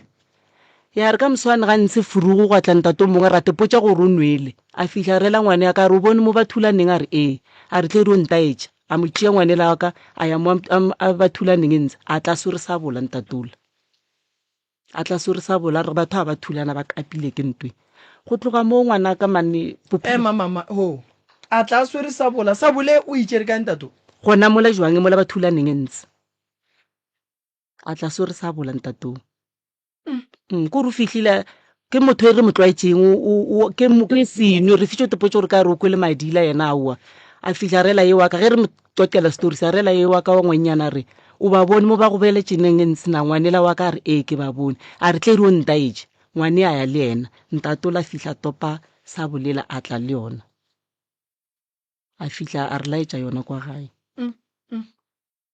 Ya re ka moswane ga ntshe furugu gwa tla ntate o mongwe ra tepotša gore o nwele. A fihla a rela ngwane ya ka a re o bone mo ba thulaneng a re ee. A re tle re o ntaetša. A mo tšea ngwanela wa ka a ya mo a ba thulaneng ntse a tla swere sabola ntatola. A tla swere sabola a re batho ga ba thulana ba kapile ke ntwe. Go tloga moo ngwana ka mane bophelo. Ema mama ho. A tla swere sabola. Sabole o itšere kae ntato? Gona mola jwang mola ba thulaneng ntse. A tla swere sabola ntatong. Ko re o fihlile ke motho e re mo tlwaetšeng ke ke seno re fitše tepotše gore ka re o kwele madila yena aowa a fihla rela ye wa ka ge re mo totela story sa rela ye wa ka wa ngwannyana re o ba bone mo ba go beletšeneng e ntse na ngwanela wa ka a re ee ke ba bone a re tle re o ntaetše ngwane a ya le yena ntatola fihla topa sa bolela a tla le yona a fihla a re laetša yona kwa gae.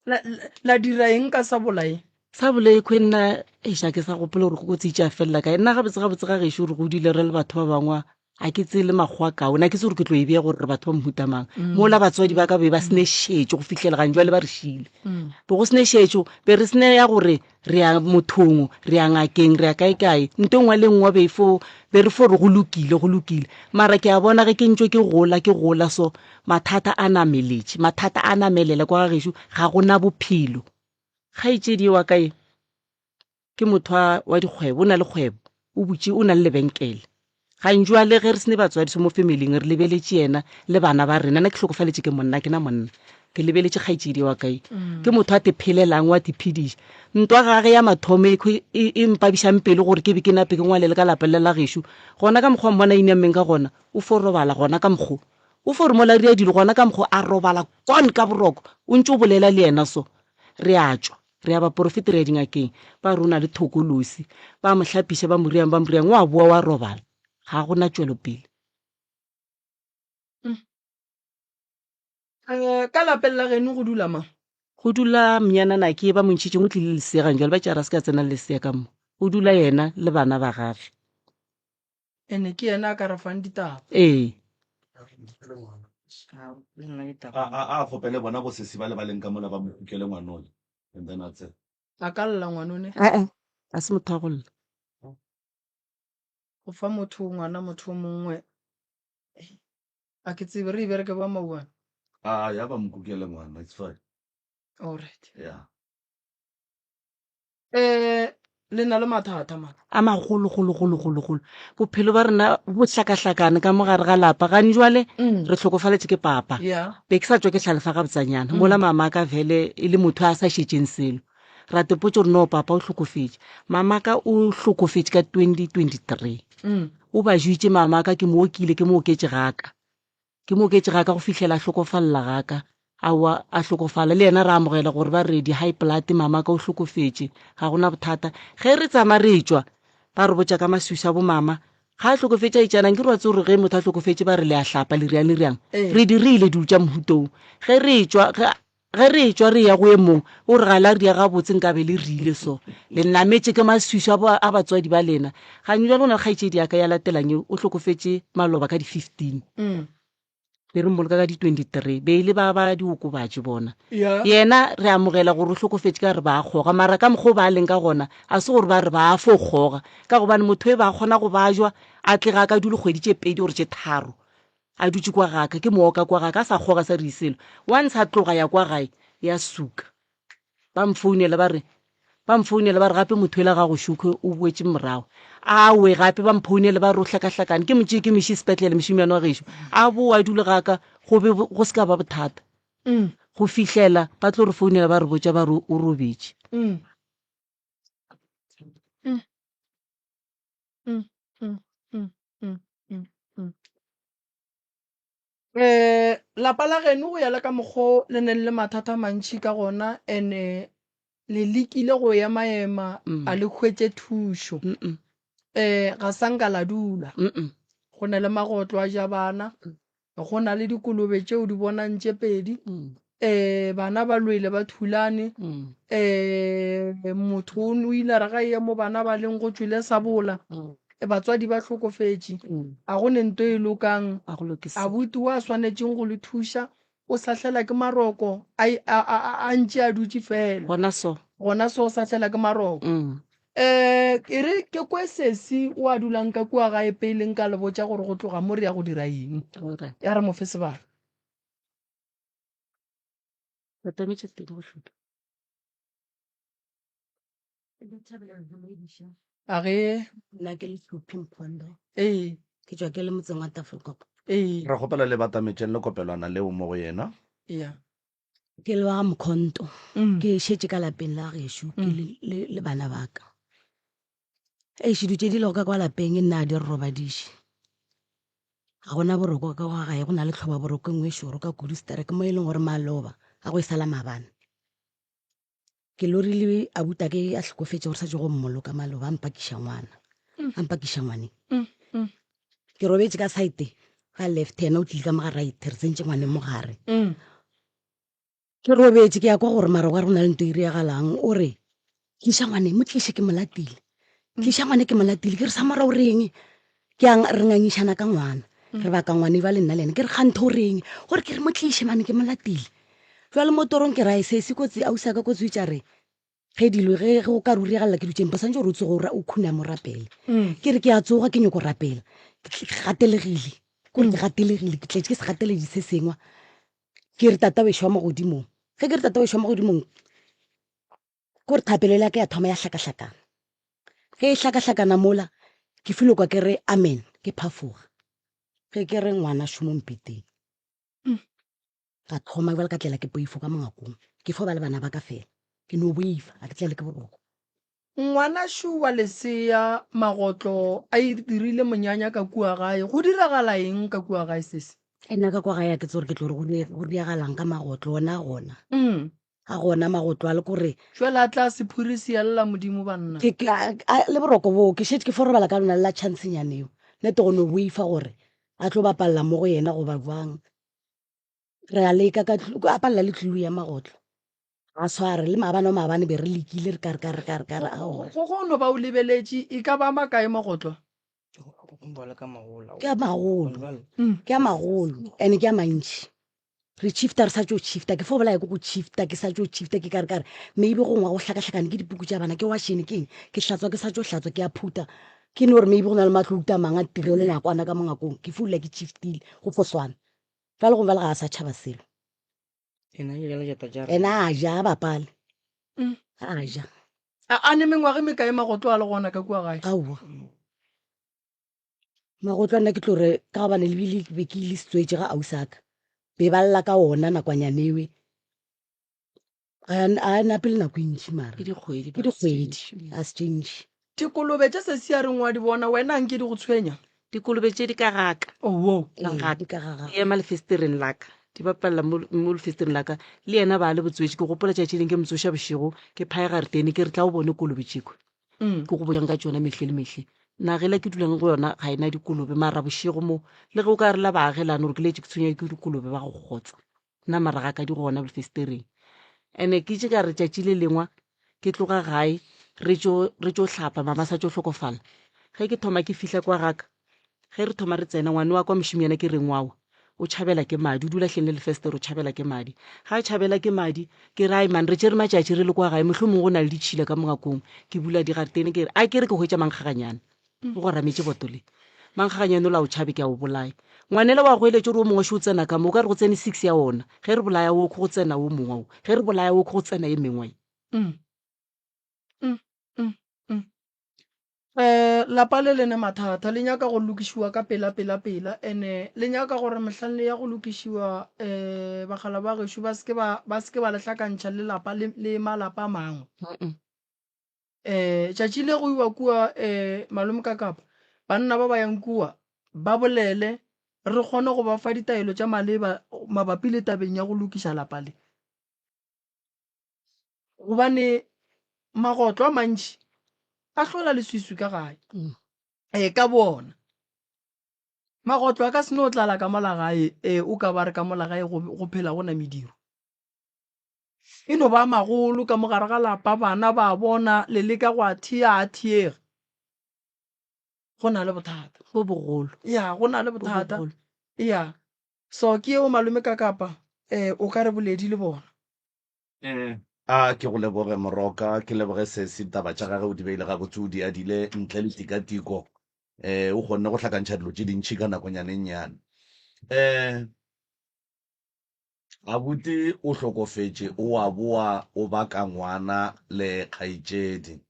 La, la, la dira eng ka sabola ye? Sabola ye khwe nna eish a ke sa gopola gore kotsi itše a felela kae. Nna gabotse gabotse ga gešo re godile re le batho ba bangwe a ke tseye le makgowa kaone a ke tse gore ke tlo e bea gore re batho ba mohuta mang. Mola batswadi ba ka be ba sene šetšo go fihlela gang jwale ba re šile. Be go sene šetšo be re sene ya gore re ya mothong re ya ngakeng re ya kae kae nto nngwe le nngwe be fo be re fo re go lokile go lokile mara ke a bona ge ke ntšwe ke gola ke gola so mathata a nameletše mathata a namelela kwa ga gešo ga gona bophelo kgaetšedi wa ka ye ke motho wa dikgwebo o na le kgwebo o butše o na le lebenkele Gantši le ge re se ne batswadi so mo familing re lebeletše yena le bana ba rena. Nna ke hlokofaletše ke monna, ke na monna. Ke lebeletše kgaetšedi wa ka e. Ke motho a te phelelang, wa te phediša. Ntwa gage ya mathomo e e, e mpabišang pelo gore ke be ke nape ke ngwalele ka lapeng le la gešo. Gona ka mokgwa mmona inammeng ka gona, o fo robala gona ka mokgo. O fo re mola re ya dilo gona ka mokgo a robala gone ka boroko. O ntše o bolela le yena so. Re a tšwa. Re ya baporofeti, re ya dingakeng, ba re o na le thokolosi. Ba mo hlapiša, ba mo riang, ba mo riang, wa boa wa robala. Ga go na tšwelopele. Eh, ka lapeng la geno go dula mang? Go dula mnyanana ke ba mo ntšhitšeng, o tlile le lesea gang jwale, ba tšea ra se ka tsena le lesea ka mo. Go dula yena le bana ba gage. Ene ke yena a ka re fang ditaba. Ee. A a a kgopele bona bosesi ba le ba leng ka mola ba mo kukele ngwanole and then a tsene. A ka lla ngwanone? Ee, ga se motho wa go lla. Go fa motho ngwana motho o mongwe a ke tsebe re e bereke ba mauane. A ya ba mo kukele ngwana it's fine. Alright. Yeah. Eh le na le mathata man. A magolo golo golo golo golo. Bophelo ba rena bo hlakahlakane ka mo gare ga lapa. Gane jwale re hlokofaletše ke papa. Yeah. Be ke sa tšwa ke hlalefa gabotsanyana. Mola mama ka vele e le motho a sa šetšeng selo. Ra tepotša gore no papa o hlokofetše. Mama ka o hlokofetše ka 2023. O ba jwitše mama ka ke mo okile ke mo oketše gaka. Ke mo oketše gaka go fihlela a hlokofalela gaka. Aowa a hlokofala le yena ra amogela gore ba re di high blood mama ka o hlokofetše ga gona bothata. Ge re tsama re tšwa ba re botša ka maswiswi a bo mama ga a hlokofetše a itšanang ke re wa tseba gore ge motho a hlokofetše ba re le a hlapa le riang le riang. Re dirile dilo tša mohutong. Ge re tšwa ge Ge re etšwa re eya go e mongwe, o re ga la ria gabotse nkabe le rile so. Le nametše ke maswiswi a, a batswadi ba lena. Gane bjale go na le kgaetšedi ya ka ya latelang eo, o hlokofetše maloba ka di 15. Be re mmoloka ka di 23. Be e le ba ba diokobatši bona. Yena re amogela gore o hlokofetše ka re ba a kgoga, mara ka mokgwa o ba leng ka gona, a se gore ba re ba a fo kgoga. Ka gobane motho e ba a kgona go bajwa, a tle ga a ka dule kgwedi tše pedi gore tše tharo. A dutše kwa gaka, ke mooka kwa gaka, a sa kgoga sa re selo. Once a tloga ya kwa gae, ya suka. Ba mfounela ba re, ba mfounela ba re gape motho ela ga go šokwe o boetše morago. Awe gape ba mphounela ba re o hlakahlakane, ke mo tšee ke mo iše sepetlele mošemane wa gešo. A boa a dule gaka go be go se ka ba bothata. Go fihlela ba tlo re founela ba re botša ba re o robetše. Um lapa la geno go ya le ka mokgo le neng le mathata a mantši ka gona and-e le lekile go ema-ema a le hwetše thušo. Um ga sa nka la dula. Go na le magotlo a ja bana, Go na le dikolobe tšeo di bonang tše pedi. Um bana ba lwele ba thulane. Um motho o ile a re ga eya mo bana ba leng go tšwele sabola. Batswadi ba hlokofetše. A go ne nto e lokang. Abuti wa swanetšeng go le thuša o sahlela ke maroko a, a, a, a ntše a dutše fela. Gona so. Gona so o sahlela ke maroko. Eh, e re ke kwe sesi o a dulang ka kua gae pele nka le botša gore go tloga mo re ya go dira eng. Alright. Ya re mo fe sebaka. Batametša teng go hloka. A ge Nna ke le Hlophi Mphondo. Ee. Ke tšwa ke le motseng wa Tafelkop. Ee. Re kgopela le batametšeng le kopelwana leo mo go yena. Ya. Ke le wa ga Mkhonto. Ke šetše ka lapeng la gešo ke le, le, le bana ba ka. Eish, dilo tše di lego ka kwa lapeng nna ga di re robadiše. Ga gona boroko ka kwa gae, go na le tlhoba boroko e nngwe e šoro ka kudu sterek mo e leng gore maloba a go e sala maabane. Ke lorile abutake a hlokofetše gore sa tšo go mmoloka maloba a mpakiša ngwana, a mpakiša ngwaneng. Ke robetše ka side ga left yena o tlile ka mo ga right re tsentše ngwaneng mo gare. Ke robetše ke ya kwa gore mara wa re go na le nto e diragalang o re tliša ngwaneng mo tliše ke mo latile. Tliša ngwane ke mo latile ke re sa mora o reng ke a re ngangišana ka ngwana re baka ngwane ba le nna le ena ke re kganthe o reng gore ke re mo tliše mane ke mo latile. Jwale mo torong ke ra se se kotsi ausi ka kotsi o itše a re ge dilo ge go ka rurigalela ke dutšeng ba santse gore o tsoge o khuname o rapele. Ke re ke a tsoga ke nyoko rapela ke gatelegile kore ke gatelegile ke tletše ke segateledi se sengwe ke re tata wešo wa magodimong ge ke re tata wešo wa magodimong kore thapelo ya ka ya thoma ya hlakahlakana ge e hlakahlakana mola ke filo kwa ke re amen ke phafoga ge ke re ngwana šomo mpeteng ka thoma bjale ka tlela ke poifo ka mongakong ke fo ba le bana ba ka fela ke no boifa ga ke tlele ke boroko. Ngwanašu wa lesea Magotlo a e dirile monyanya ka kua gae. Go diragala eng ka kua gae sesi? Nna ka kwa gae ga ke tsebe gore ke tlo re go diragalang ka Magotlo ona gona. A gona magotlo a le kore. Jwale a tla sephiri se ella Modimo banna. Ke, ke, a, a, le boroko boo, ke šetše ke fo robala ka lona le la chancenyana eo. Nete go no boifa gore a tlo bapalela mo go yena goba bjang. Re a leka ka, a palela le tlulu ya magotlo. A sware, le maabane wa maabane be re lekile re ka re ka re ka re ka re aowa. Go go no ba o lebeletše e ka ba makae magotlo? Ke a magolo, ke a magolo and ke a mantši. Re shifta re sa tšo shifta, ke fo bolaya ke go shifta, ke sa tšo shifta ke ka re ka re maybe gongwe go hlakahlakane ke dipuku tša bana, ke washene ke eng, ke hlatswa ke sa tšo hlatswa ke a phutha, ke no re maybe go na le matlo a mang a tirelo ngwakwana ka mo ngwakong, ke fo dula ke shiftile go fo swana. Bjale gomme bjale ga a sa tšhaba selo. Ena a ja a bapale. A ja. A ne mengwaga e mekae magotlo a le gona ka kua gae? Aowa. Magotlo a nna ke tlo re ka gobane lebile ke be ke ile setswetše ga ausaka. Be ba lla ka ona nakwanyanewe. A a nape le nako e ntši mara. Ke dikgwedi. Ke dikgwedi, a se tše ntši. Dikolobe tše sesi a reng wa di bona wena a nke di go tshwenya? Dikolobe tše di ka ga ka. Owo. Ka Ee, ga di ka ga gago. Di ema lefestereng la ka. Di bapalela mo, mo lefestereng la ka. Le yena ba le botswetši. Ke gopola tšatši leng ke mo tsoša bošego, ke phaya garetene, ke re tla o bone kolobe tšekwe. Ke go botšang ka tšona mehle le mehle. Naga ela ke dulang go yona ga e na dikolobe, mara bošego mo, le ge o ka re la baagelane gore ke letše ke tshwenywa ke dikolobe ba go kgotsa. Nna mara ga ka di gona lefestereng. Ene ke itše ka re tšatši le lengwa ke tloga gae re tšo re tšo hlapa mama sa tšo hlokofala. Ge ke thoma ke fihla kwa gaka, ge re thoma re tsena ngwane wa kwa mošemyana ke reng wawa o tšhabela ke madi, o dula hleng le lefestere o tšhabela ke madi. Ga a tšhabela ke madi ke re ai man re tšere matšatši re le kwa gae mohlomongwe go na le ditšhila ka mongakong. Ke bula digaretene ke re a ke re ke hwetša mankgaganyana. O go rametše boto le. Mankgaganyane ola o tšhabe ke a o bolaya. Ngwanela wa goeletša gore o mongwe šo o tsena ka mo, o ka re go tsene six ya ona. Ge re bolaya wo go tsena wo mongwe wo. Ge re bolaya wo go tsena ye mengwe. Mm. Mm, mm, mm. Eh, lapa le le ne mathata le nyaka go lokišiwa ka pela pela pela ene le nyaka gore mohlang le ya go lokišiwa eh bagala ba gešo ba seke ba ba seke ba le hlakantšha le lapa le, le malapa a mangwe. Mm-mm. Um tšatši le go iwa kua um malome ka kapa banna ba ba yang kua ba bolele re kgone go ba fa ditaelo tša maleba mabapi le tabeng ya go lokiša lapa le. Gobane magotlo a mantši a hlola leswiswi ka gae ee ka bona. Magotlo a ka se no tlala ka mola gae ee o ka ba re ka mola gae go phela go na mediro. E no ba magolo ka mo gare ga lapa, bana ba bona, le leka go a thea, a thiege. Go na le bothata. Bo bogolo. Ya, go na le bothata. Ya. So ke yeo malome ka kapa, eh, o ka re boledi le bona. Eh, a ke go leboge Moroka, ke leboge sesi, taba tša gage o di beile gabotse, o di adile ntle le tikatiko. Eh, o kgonne go hlakantšha dilo tše dintši ka nakonyana e nnyane. Eh, Abuti o hlokofetše o a boa o baka ngwana le kgaetšedi.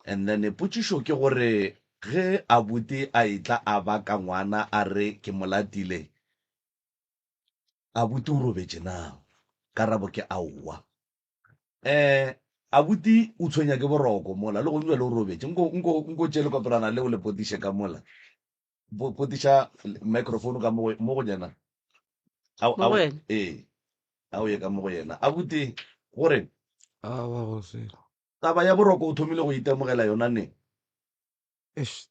And then potšišo ke gore ge abuti a etla a baka ngwana a re ke mo latile, abuti o robetše na? Karabo ke aowa. Eh abuti o tshwenya ke boroko mola le gong bjale o robetše. Nko nko nko tšee lekopelwana leo le potiše ka mola. Potiša microphone ka mo mo go yena. Ao Mo go yena? Ee. A o ye ka mo go yena. Abuti gore Aowa go selo. Taba ya boroko o thomile go itemogela yona neng? Eish,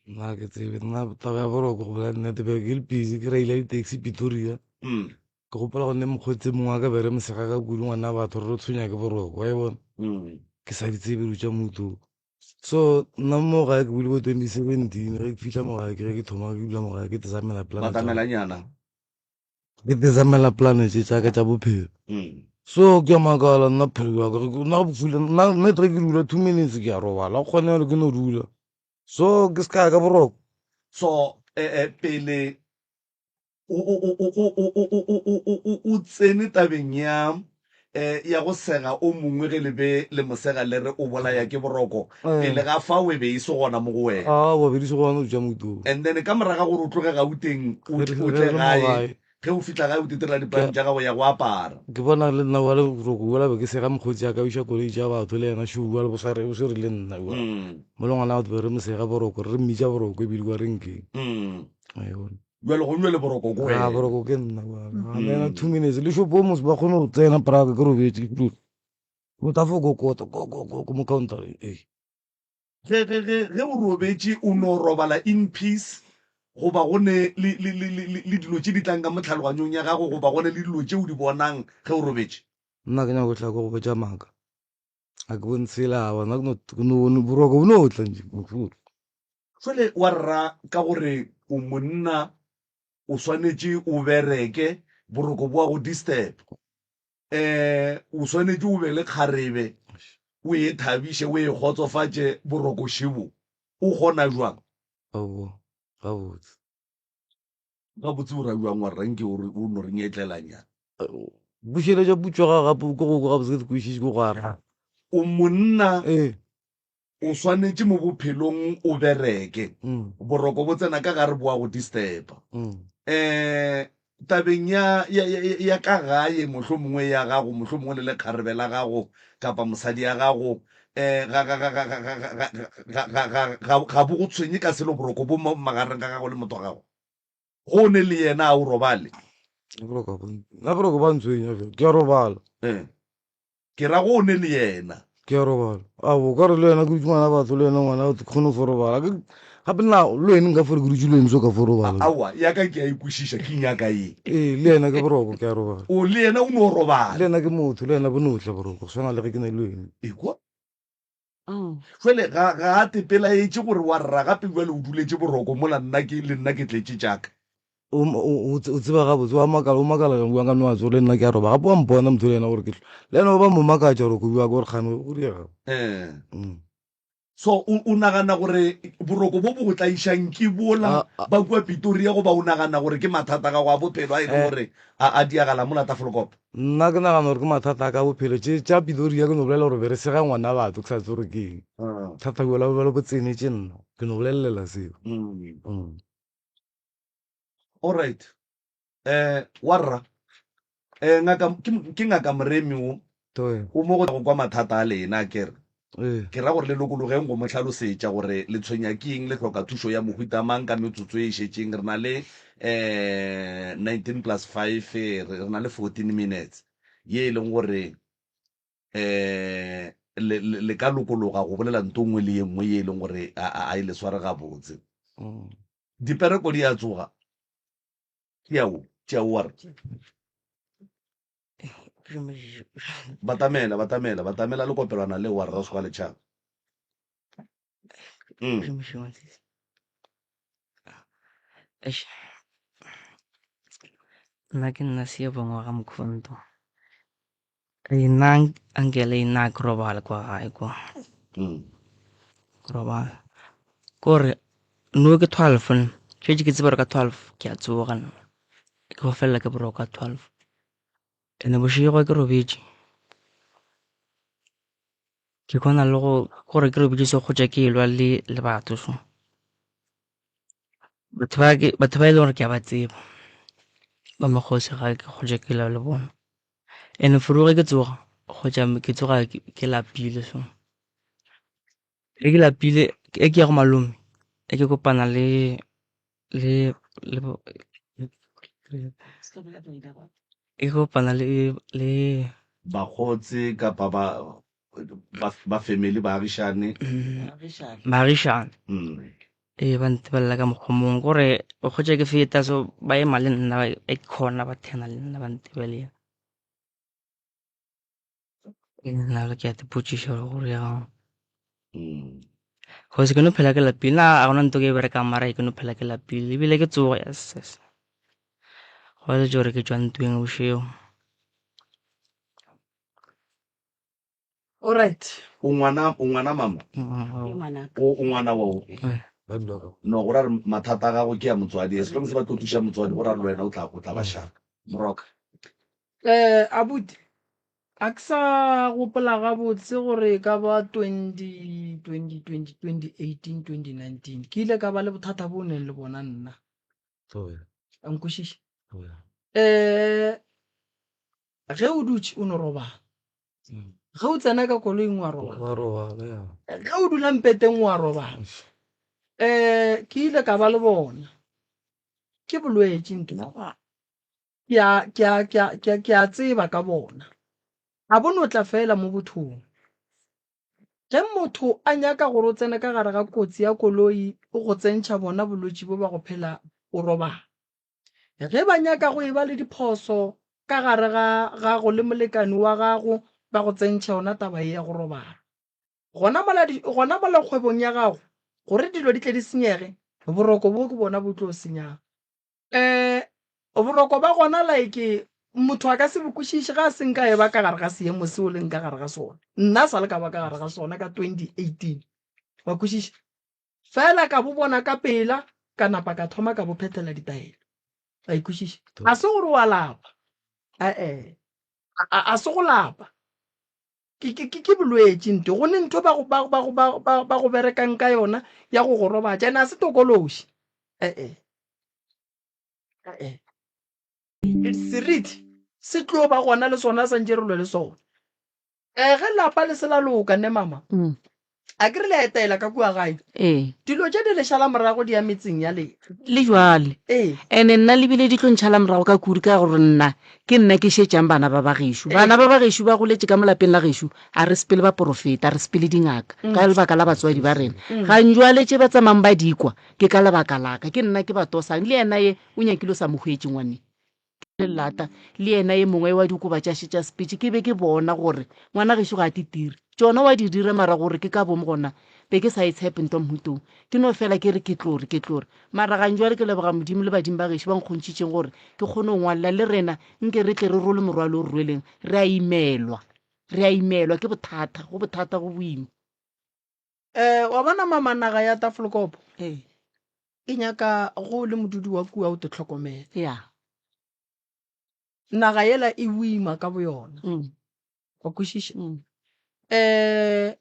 nna ga ke tsebe nna taba ya boroko go bolela nnete be ke le busy ke reila di-taxi Pretoria. Ke gopola go nne mokgotsi mongwe wa ka be re mosega ka kudu ngwana batho re re tshwenya ke boroko wa e bona. Ke sa di tsebe dilo tša motho. So nna mo gae ke bule bo 2017 ge ke fihla mo gae ke ge ke thoma ke dula mo gae ke tsamela plan Batamelanyana. Ke tsamela plan tše tša ka tša bophelo. So ke a makala nna phelo ya ka nna go fihla nna nna ge ke dula 2 minutes ke a robala go kgone ke no dula. So ke se ka ya ka boroko. So eh eh pele o tsene tabeng ya ya go sega o mongwe ge le be le mo sega le re o bolaya ke boroko, pele ga fao e be e se gona mo go wena. Aowa, be di se gona go tša motho. And then ka morago ga gore o tloge Gauteng o tle gae, ge o fihla gae o titirela dipolane tša gago ya go apara. Ke bona le nna bjale boroko bjola be ke sega mokgotsi a ka iša koloi tša batho le yena šo bjale bo sware o swere le nna bjale. Mo le ngwana batho be re mo sega boroko re mmitša boroko ebile kwa renkeng. Wa e bona. Bjale go nwe le boroko ko A wena. boroko ke nna bjale. A nena 2 minutes le shopo mos ba kgone go tsena praka ke robetše ke dule. Motho a fo kokota ko ko ko ko mo counter eh. Ge ge ge ge o robetše o no robala in peace goba go ne le le le le le dilo tše di tlang ka mo tlhaloganyong ya gago goba go ne le dilo tše o di bonang ge o robetše? Nna ke nyaka go tla ke go botša maaka. A ke bone tsela awa nna ke no ke no bone boroko bo no tla nje. Jwale wa rra ka gore o monna o swanetše o bereke boroko bo a go disturb. Um o swanetše o be le kgarebe o e thabiše o e kgotsofatše boroko šebo. O kgona jwang? Aowa, gabotse. Gabotse o ra bjang wa rra nke o re o no re nyetlelanyana? Bušeletša putšo ga gape ke go kwa gabotse ke se kwešiše ke go araba. O monna. Ee. O swanetše mo bophelong o bereke. Boroko bo tsena ka gare bo a go disturba. Um tabeng ya, ya, ya, ya ka gae mohlomongwe ya gago, mohlomongwe le lekgarebe la gago kapa mosadi ya gago, um ga, ga, ga, ga, ga, ga, ga, ga, ga, ga, ga, ga bo go tshwenye ka selo boroko bo mo magareng ga gago le motho wa gago. Go ne le yena a o robale. Nna boroko ba ntshwenya bjale, ke a robala. Eh. Ke ra go ne le yena. Ke a robala. Ao, o ka re le wena ke dutše ngwana batho, le wena ngwana batho, ke kgone go fo robala. Ke, gape nna le wena nka fo re ke dutše le wena so ka fo robala. Aowa, ya ka ke a e kwešiša, ke nyaka ye. Ee, le yena ke boroko, ke a robala. O, le yena o no robala. Le yena ke motho, le yena bo no tla boroko, go swana le ge ke na le wena. Ekwa? Jwale ga, ga a tepelaetše gore wa rra gape bjale o duletše boroko mola nna ke, le nna ke tletše tša ka. O, o, o tseba gabotse, wa makala, o makala bjang ka no a tsoge le nna ke a roba. Gape wa mpona motho le yena gore ke hlwa. Le yena o ba mo makatša gore ko bua gore kgane go diega. Eh. So o, o nagana gore boroko bo bo go tlaišang ke bola ba kua Pitoria goba o nagana gore ke mathata a gago a bophelo a e leng gore a, a diagala mola Tafelkop? Nna ke nagana gore ke mathata a ka bophelo. Tše tša Pitoria ke no bolela gore be re sega ngwana batho ke sa tsebe gore ke eng. Bothata bjola bo bjalo bo tsenetše nna. Ke no bolelela seo. Alright. Eh, warra. Eh, ngaka ke, ke ngaka Moremi wo. Toe. O mo go go kwa mathata a lena, ke re. Ee. Ke ra gore le lokologeng go mo hlalosetša gore le tshwenya ke eng, le hloka thušo ya mohuta mang ka metsotso e šetšeng. Re na le eh 19 plus 5, re, re na le 14 minutes ye e leng gore eh le, le, le ka lokologa go bolela nto nngwe le ye nngwe ye e leng gore a, a, a e le sware gabotse. Dipereko di a tsoga. Tšea wo, tšea wo wa re. Batamela, batamela, batamela le kopelwana leo wa re ra se kwa le tšhaba. Eish. Nna ke nna Siyabonga wa ga Mkhonto. Nna anke le nna ke robala kwa gae kwa. Ke robala. Kore no ke 12 nna. Šetše ke tseba gore ka 12 ke a tsoga nna. Ke go felela ke boroko ka 12. Ene bošego ke robetše. Ke kgona le go gore ke robetše so kgotsa ke elwa le le batho so. Batho ba ke batho ba e leng gore ke a ba tseba. Ba mokgosi ga ke kgotsa ke lwa le bona. And-e for ge ke tsoga kgotsa ke tsoga ke lapile so. Ge ke lapile e ke ya go malome e ke kopana le le le e ke kopana le le Bakgotsi kapa ba ba ba family baagišane. Baagišane. Ee ba ntebelela ka mokgwa o mongwe kore o kgotsa ke feta so ba ema le nna e khona ba thena le nna ba ntebelela. Nna ke a ipotšiša gore go direga eng. Cause ke no phela ke lapile nna ga gona ntho e ke e berekang mara ke no phela ke lapile ebile ke tsoga yes yes go laetša gore ke tšwa ntweng bošego. Alright. O ngwana, o ngwana mama? Ke ngwanaka. O, o ngwana wa o? No, go ra re mathata a gago ke a motswadi. As long as ba tlo thuša motswadi, go ra re le wena o tla, o tla ba sharp. Moroka. Eh, abuti, a ke sa gopola gabotse gore e ka ba 20, 20, 20, 2018, 2019. Ke ile ka ba le bothata bo neng le bona nna. A nkwešiša? Eh, ge o dutše o no robala. Ge o tsena ka koloing wa robala. Wa robala, ya. Ge o dula mpeteng wa robala. Eh, ke ile ka ba le bona. Ke bolwetši ntho. Ke a, ke a, ke a, ke a, ke a tseba ka bona. A bo no tla fela mo bothong. Ge motho a nyaka gore o tsene ka gare ga kotsi ya koloi o go tsentšha bona bolwetši bo ba go phela o robala. Ge ba nyaka go e ba le diphoso ka gare ga gago le molekani wa gago ba go tsentšha yona taba ye ya go robala. Gona mola, gona mola kgwebong ya gago gore dilo di tle di senyege, boroko bo ke bona bo tlo senyang. Um boroko ba gona like motho a ka se bo kwešiše ga a se nka e ba ka gare ga seemo seo leng ka gare ga sona. Nna sa le ka ba ka gare ga sona ka 2018 wa kwešiša. Fela ka bo bona ka pela ka napa ka thoma ka bo phethela ditaelo. Wa e kwešiša? Ga se gore wa lapa. E-e. A se go lapa. Ke, ke, ke, ke bolwetši nto. Go ne ntho ba go, ba, ba, ba, ba, ba go berekang ka yona ya go go robatša. Ene a se tokološi. E-e. E-e. Seriti se tlo ba gona le sona santše re lwe le sona. Eh, ge lapa le se la loka ne mama mm. a ke re le a etela ka kua gae ee dilo tše di le šala morago di ya metseng ya lena le jwale ee ene nna lebile di tlo ntšhala morago ka kudu ka gore nna ke nna ke šetšang bana ba ba gešo bana ba ba gešo ba goletše ka mo lapeng la gešo a re sepele ba porofeta a re sepele dingaka mm. ka lebaka la batswadi ba rena mm. ganjwale tše ba tsamayng ba dikwa ke ka lebaka laka ke nna ke ba tosang le yena ye o nyakile o sa mo hwetše ngwane lelata le yena ye mongwe wa dikoba tša šetša sepetše ke be ke bona gore ngwana gešo ga a titire tšona wa di dira mara gore ke ka bomo gona be ke sa e tshepe ntwa mhutong ke no fela ke re ke tlore ke tlore mara gang jwale ke leboga modimo le badimo ba gešo ba nkgontšhitšeng gore ke kgone go ngwalela le rena nke re tle re role morwalo o re rweleng re a imelwa re a imelwa ke bothata go bothata go boima Eh, wa bona mama naga ya Tafelkop ee e nyaka go le modudi wa kua o te tlhokomele. ya Naga yela e boima ka boyona. mm. Wa kwešiša? Mm. Eh,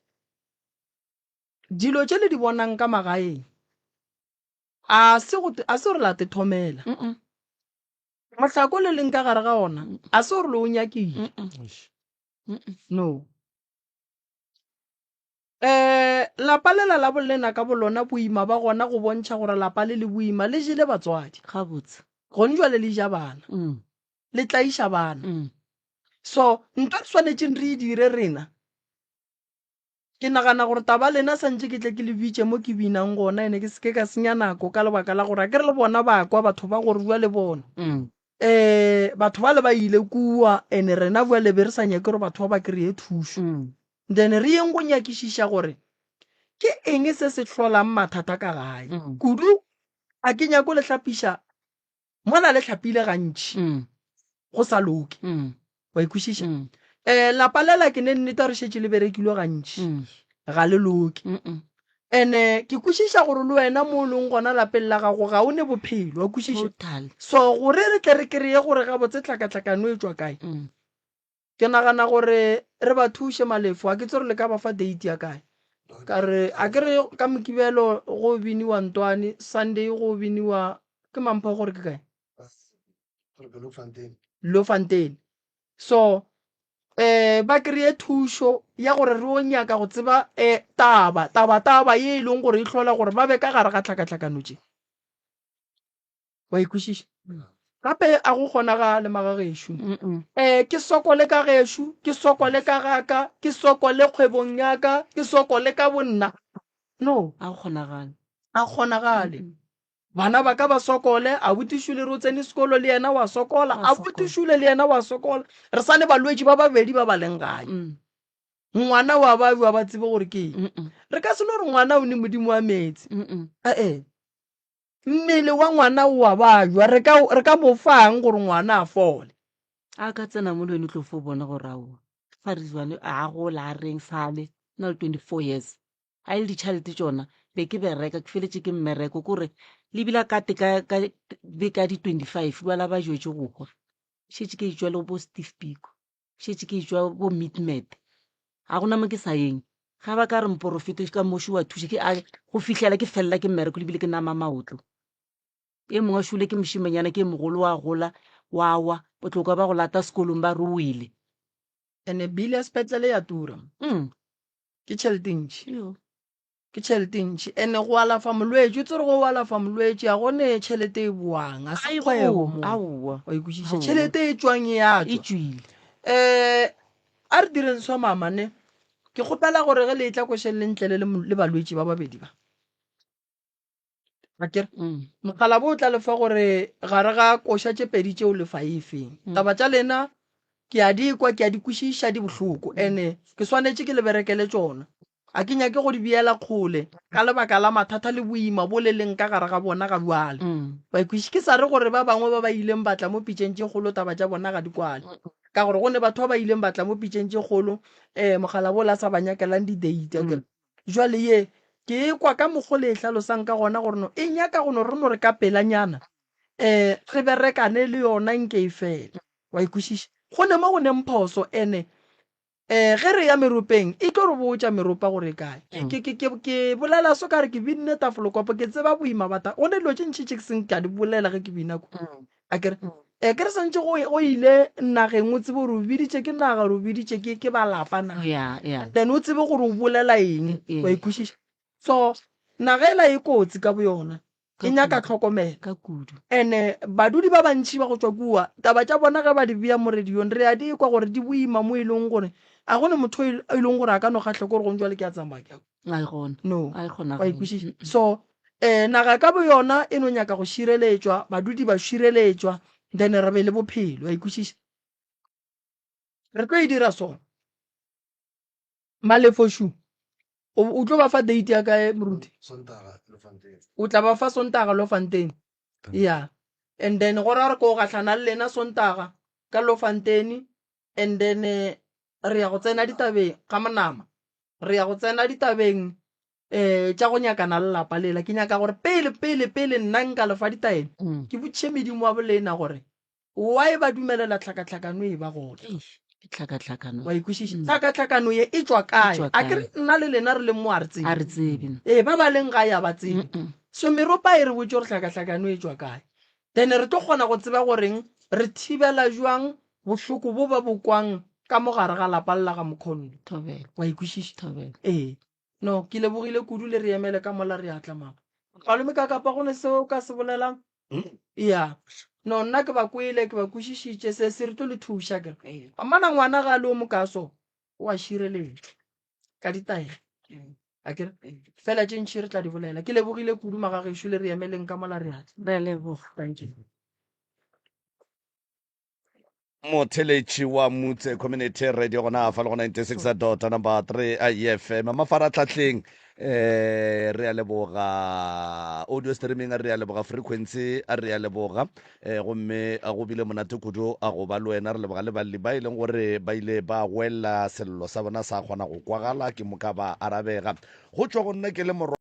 dilo tše le di bonang ka magaeng a se go a se gore la te thomela. Mm -mm. Mohlako le leng ka gare ga ona a se gore le o nyakile. Mm -mm. Mm -mm. No. Um lapa lela la bolena ka bolona boima ba gona go bontšha gore lapa le le boima le jele batswadi. Gabotse. Gone jwale le ja bana. Mm. Le tlaiša bana. Mm. So ntho re swanetšeng re e dire rena ke nagana gore taba lena santše ke tle ke le bitše mo ke binang gona ene ke seke ka senya nako ka lebaka la gore a ke re le bona ba kwa batho ba gore bua le bona mm. um batho ba le ba ile kua ene rena bua le be re sa nyake gore batho ba ba kry-e thušo mm. Then re yeng go nyakišiša gore ke eng se se hlolang mathata ka gae. Mm. Kudu a ke nyako le hlapiša mola le hlapile gantši Mm. go sa loke. Mm. Wa ikwešiša? Mm. Eh, lapa lela ke ne nnete re šetše le berekilwe gantši Mm. ga le loke. Mm -mm. Ene ke kwešiša gore le wena mo o leng gona lapeng la gago ga o ne bophelo, wa kwešiša? Total. So gore re tle re kry-e gore gabotse tlhakatlhakano e tšwa kae, Mm. Ke nagana gore re ba thuše Malefo, a ke tsebe gore le ka ba fa date ya kae. Ka re a ke re ka Mokibelo go biniwa Ntwane, Sunday go biniwa ke Mampho gore ke kae? Bloemfontein. So eh ba kry-e thušo ya gore re o nyaka go tseba eh taba taba taba ye e leng gore e hlola gore ba be ka gare ga tlhakatlhakano tše. Wa e kwešiša? Gape a go kgonagale magagešo. Um ke sokole ka gešo, ke sokole ka gaka, ke sokole kgwebong ya ka, ke sokole ka bonna. No. A go kgonagale. A kgonagale. Bana ba ka ba sokole, abuti Šule re o tsene sekolo le yena wa sokola, abuti Šule le yena wa sokola. Re sa ne balwetši ba babedi ba ba leng gae. Ngwana wa babja ba tsebe gore ke eng. Re ka se no re ngwana o ne modimo wa meetse. Ee. Mmele wa ngwana o a bajwa, re ka, re ka mo fang gore ngwana a fole? A ka tsena mo le wena o tlo fo bona gore aowa fa re jwale a gola a reng sale o na le 24 years a e le ditšhelete tšona be ke bereka ke feletše ke mmereko kore le bile a kate ka, ka be ka di 25 bjale ba jwetše go hwa šetše ke etšwa le bo Steve Biko šetše ke etšwa bo Midmed ga gona mo ke sa yeng ga ba ka re mporofete ka moši wa thuša ke a go fihlela ke felela ke mmereko lebile ke nama maotlo e mongwe a šule ke mošimanyana ke mogolo wa gola wa wa o tlo kwa ba go lata sekolong ba re o wele Ene bill ya sepetlele ya tura. Mm. Ke tšhelete ntši. Yo. Ke tšhelete e ntši. Ene go alafa molwetši, o tsere go alafa molwetši a gone tšhelete e boang, a se kgwebo mo. Aowa. Wa ikwešiša? Tšhelete e tšwang e a E tšwa. tšwile. Um a re direng so mama ne. Ke kgopela gore ge le etla košeng le ntlele le balwetši ba babedi ba. Akere? Mm. Mokgalabo o tla le fa gore gare ga koša tše pedi tšeo le fa efeng. Mm. Taba tša lena ke a di kwa, ke a di kwešiša, di bohloko ene ke swanetše ke le berekele tšona. A ke nyake go di beela kgole ka lebaka la mathata le boima bo le leng ka gare ga bona ga bjale. Mm. Wa ikwešiša? Ke sa re gore ba bangwe ba ba ileng ba tla mo pitšeng tše kgolo taba tša bona ga di kwale. Ka gore go ne batho ba ba ileng ba tla mo pitšeng tše kgolo um mokgalabo o la sa ba nyakelang di-date akere. Jwale ye, ke e kwa ka mokgo le e hlalosang ka gona gore no e nyaka go no re no re ka pelanyana um re berekane le yona nke e fele. Wa e kwešiša? Go ne mo go neng phoso ene um ge re ya meropeng e tlo re botša meropa gore e kae. Ke, ke, ke, ke, ke bolela so ka re ke binne tafolokopo, ke tseba boima ba ta. Go ne dilo tše ntši tše ke seng ka di bolela ge ke bina kwa. Akere? E ke re swantše go, go ile nageng o tsebe gore o biditše ke naga gore o biditše ke, ke ba lapa na. Ya, ya. Then o tsebe gore o bolela eng, Ee. wa ikwešiša. So naga ela e kotsi ka boyona, Ka e nyaka kudu. tlhokomelo. Ka kudu. Ene badudi ba bantši ba go tšwa kua, taba tša bona ge ba di bea mo radiong, re a di kwa gore di boima mo e leng gore a go ne motho e leng gore a ka no kgahlwa ke gore gong jwale ke a tsamaya ke ya kwa. A e gona. No. A e Wa kgonagale. ikwešiša? So um naga ka boyona e no nyaka go šireletšwa, badudi ba šireletšwa, then re be le bophelo. Wa ikwešiša? Re tlo e dira so. Malefošu, o, o tlo ba fa date ya kae moruti? Sontaga, Lofontein. O tla ba fa Sontaga Lofontein. Yeah. And then go ra re ko gahlana le lena Sontaga ka Lofontein and then eh, re ya go tsena ditabeng ga monama. Re ya go tsena ditabeng eh tša go nyakana le lapa lela. Ke nyaka gore pele pele pele nna nka le fa ditaelo, Mm. ke botšiše medimo wa bolena gore why ba dumelela tlhakatlhakano e ba gona. Eish, ke tlhakatlhakano. Wa e kwešiša? Mm. Tlhakatlhakano ye e tšwa E kae? tšwa A ke kae? re nna le lena re leng mo a re tsebe. A re tsebe. Ee, ba ba leng gae a ba tsebe. Mm-mm. So meropa e re botše gore tlhakatlhakano e tšwa kae. Then re tlo kgona go tseba goreng re thibela jwang bohloko bo ba bo kwang ka mo gare ga lapa le la ga Mokhondo. Thobela. Wa e kwešiša? Thobela. Ee. No, ke lebogile kudu le re emele ka mola re atla mama. Malome ka kapa go ne seo o ka se bolelang? Ya. No, nna ke ba kwele, ke ba kwešišitše, se se re tlo le thuša ke re. Amana ngwana ga a le o mokaso, o a šireletšwa ka ditaelo. A ke re? Fela tše ntši re tla di bolela. Ke lebogile kudu magagešo le re emeleng ka mola re atla. Re a leboga. Thank you. Motheletši wa Mutse Community Radio gona fa le go 96 dot number 3 IFM mafaratlhatlheng eh re a leboga audio streaming re a leboga frequency re a leboga eh gomme go bile monate kudu a go ba le wena re leboga le balli ba e leng gore ba ile ba goelela sello sa bona sa kgona go kwagala ke moka ba arabega go tšwa go nna ke le morwa.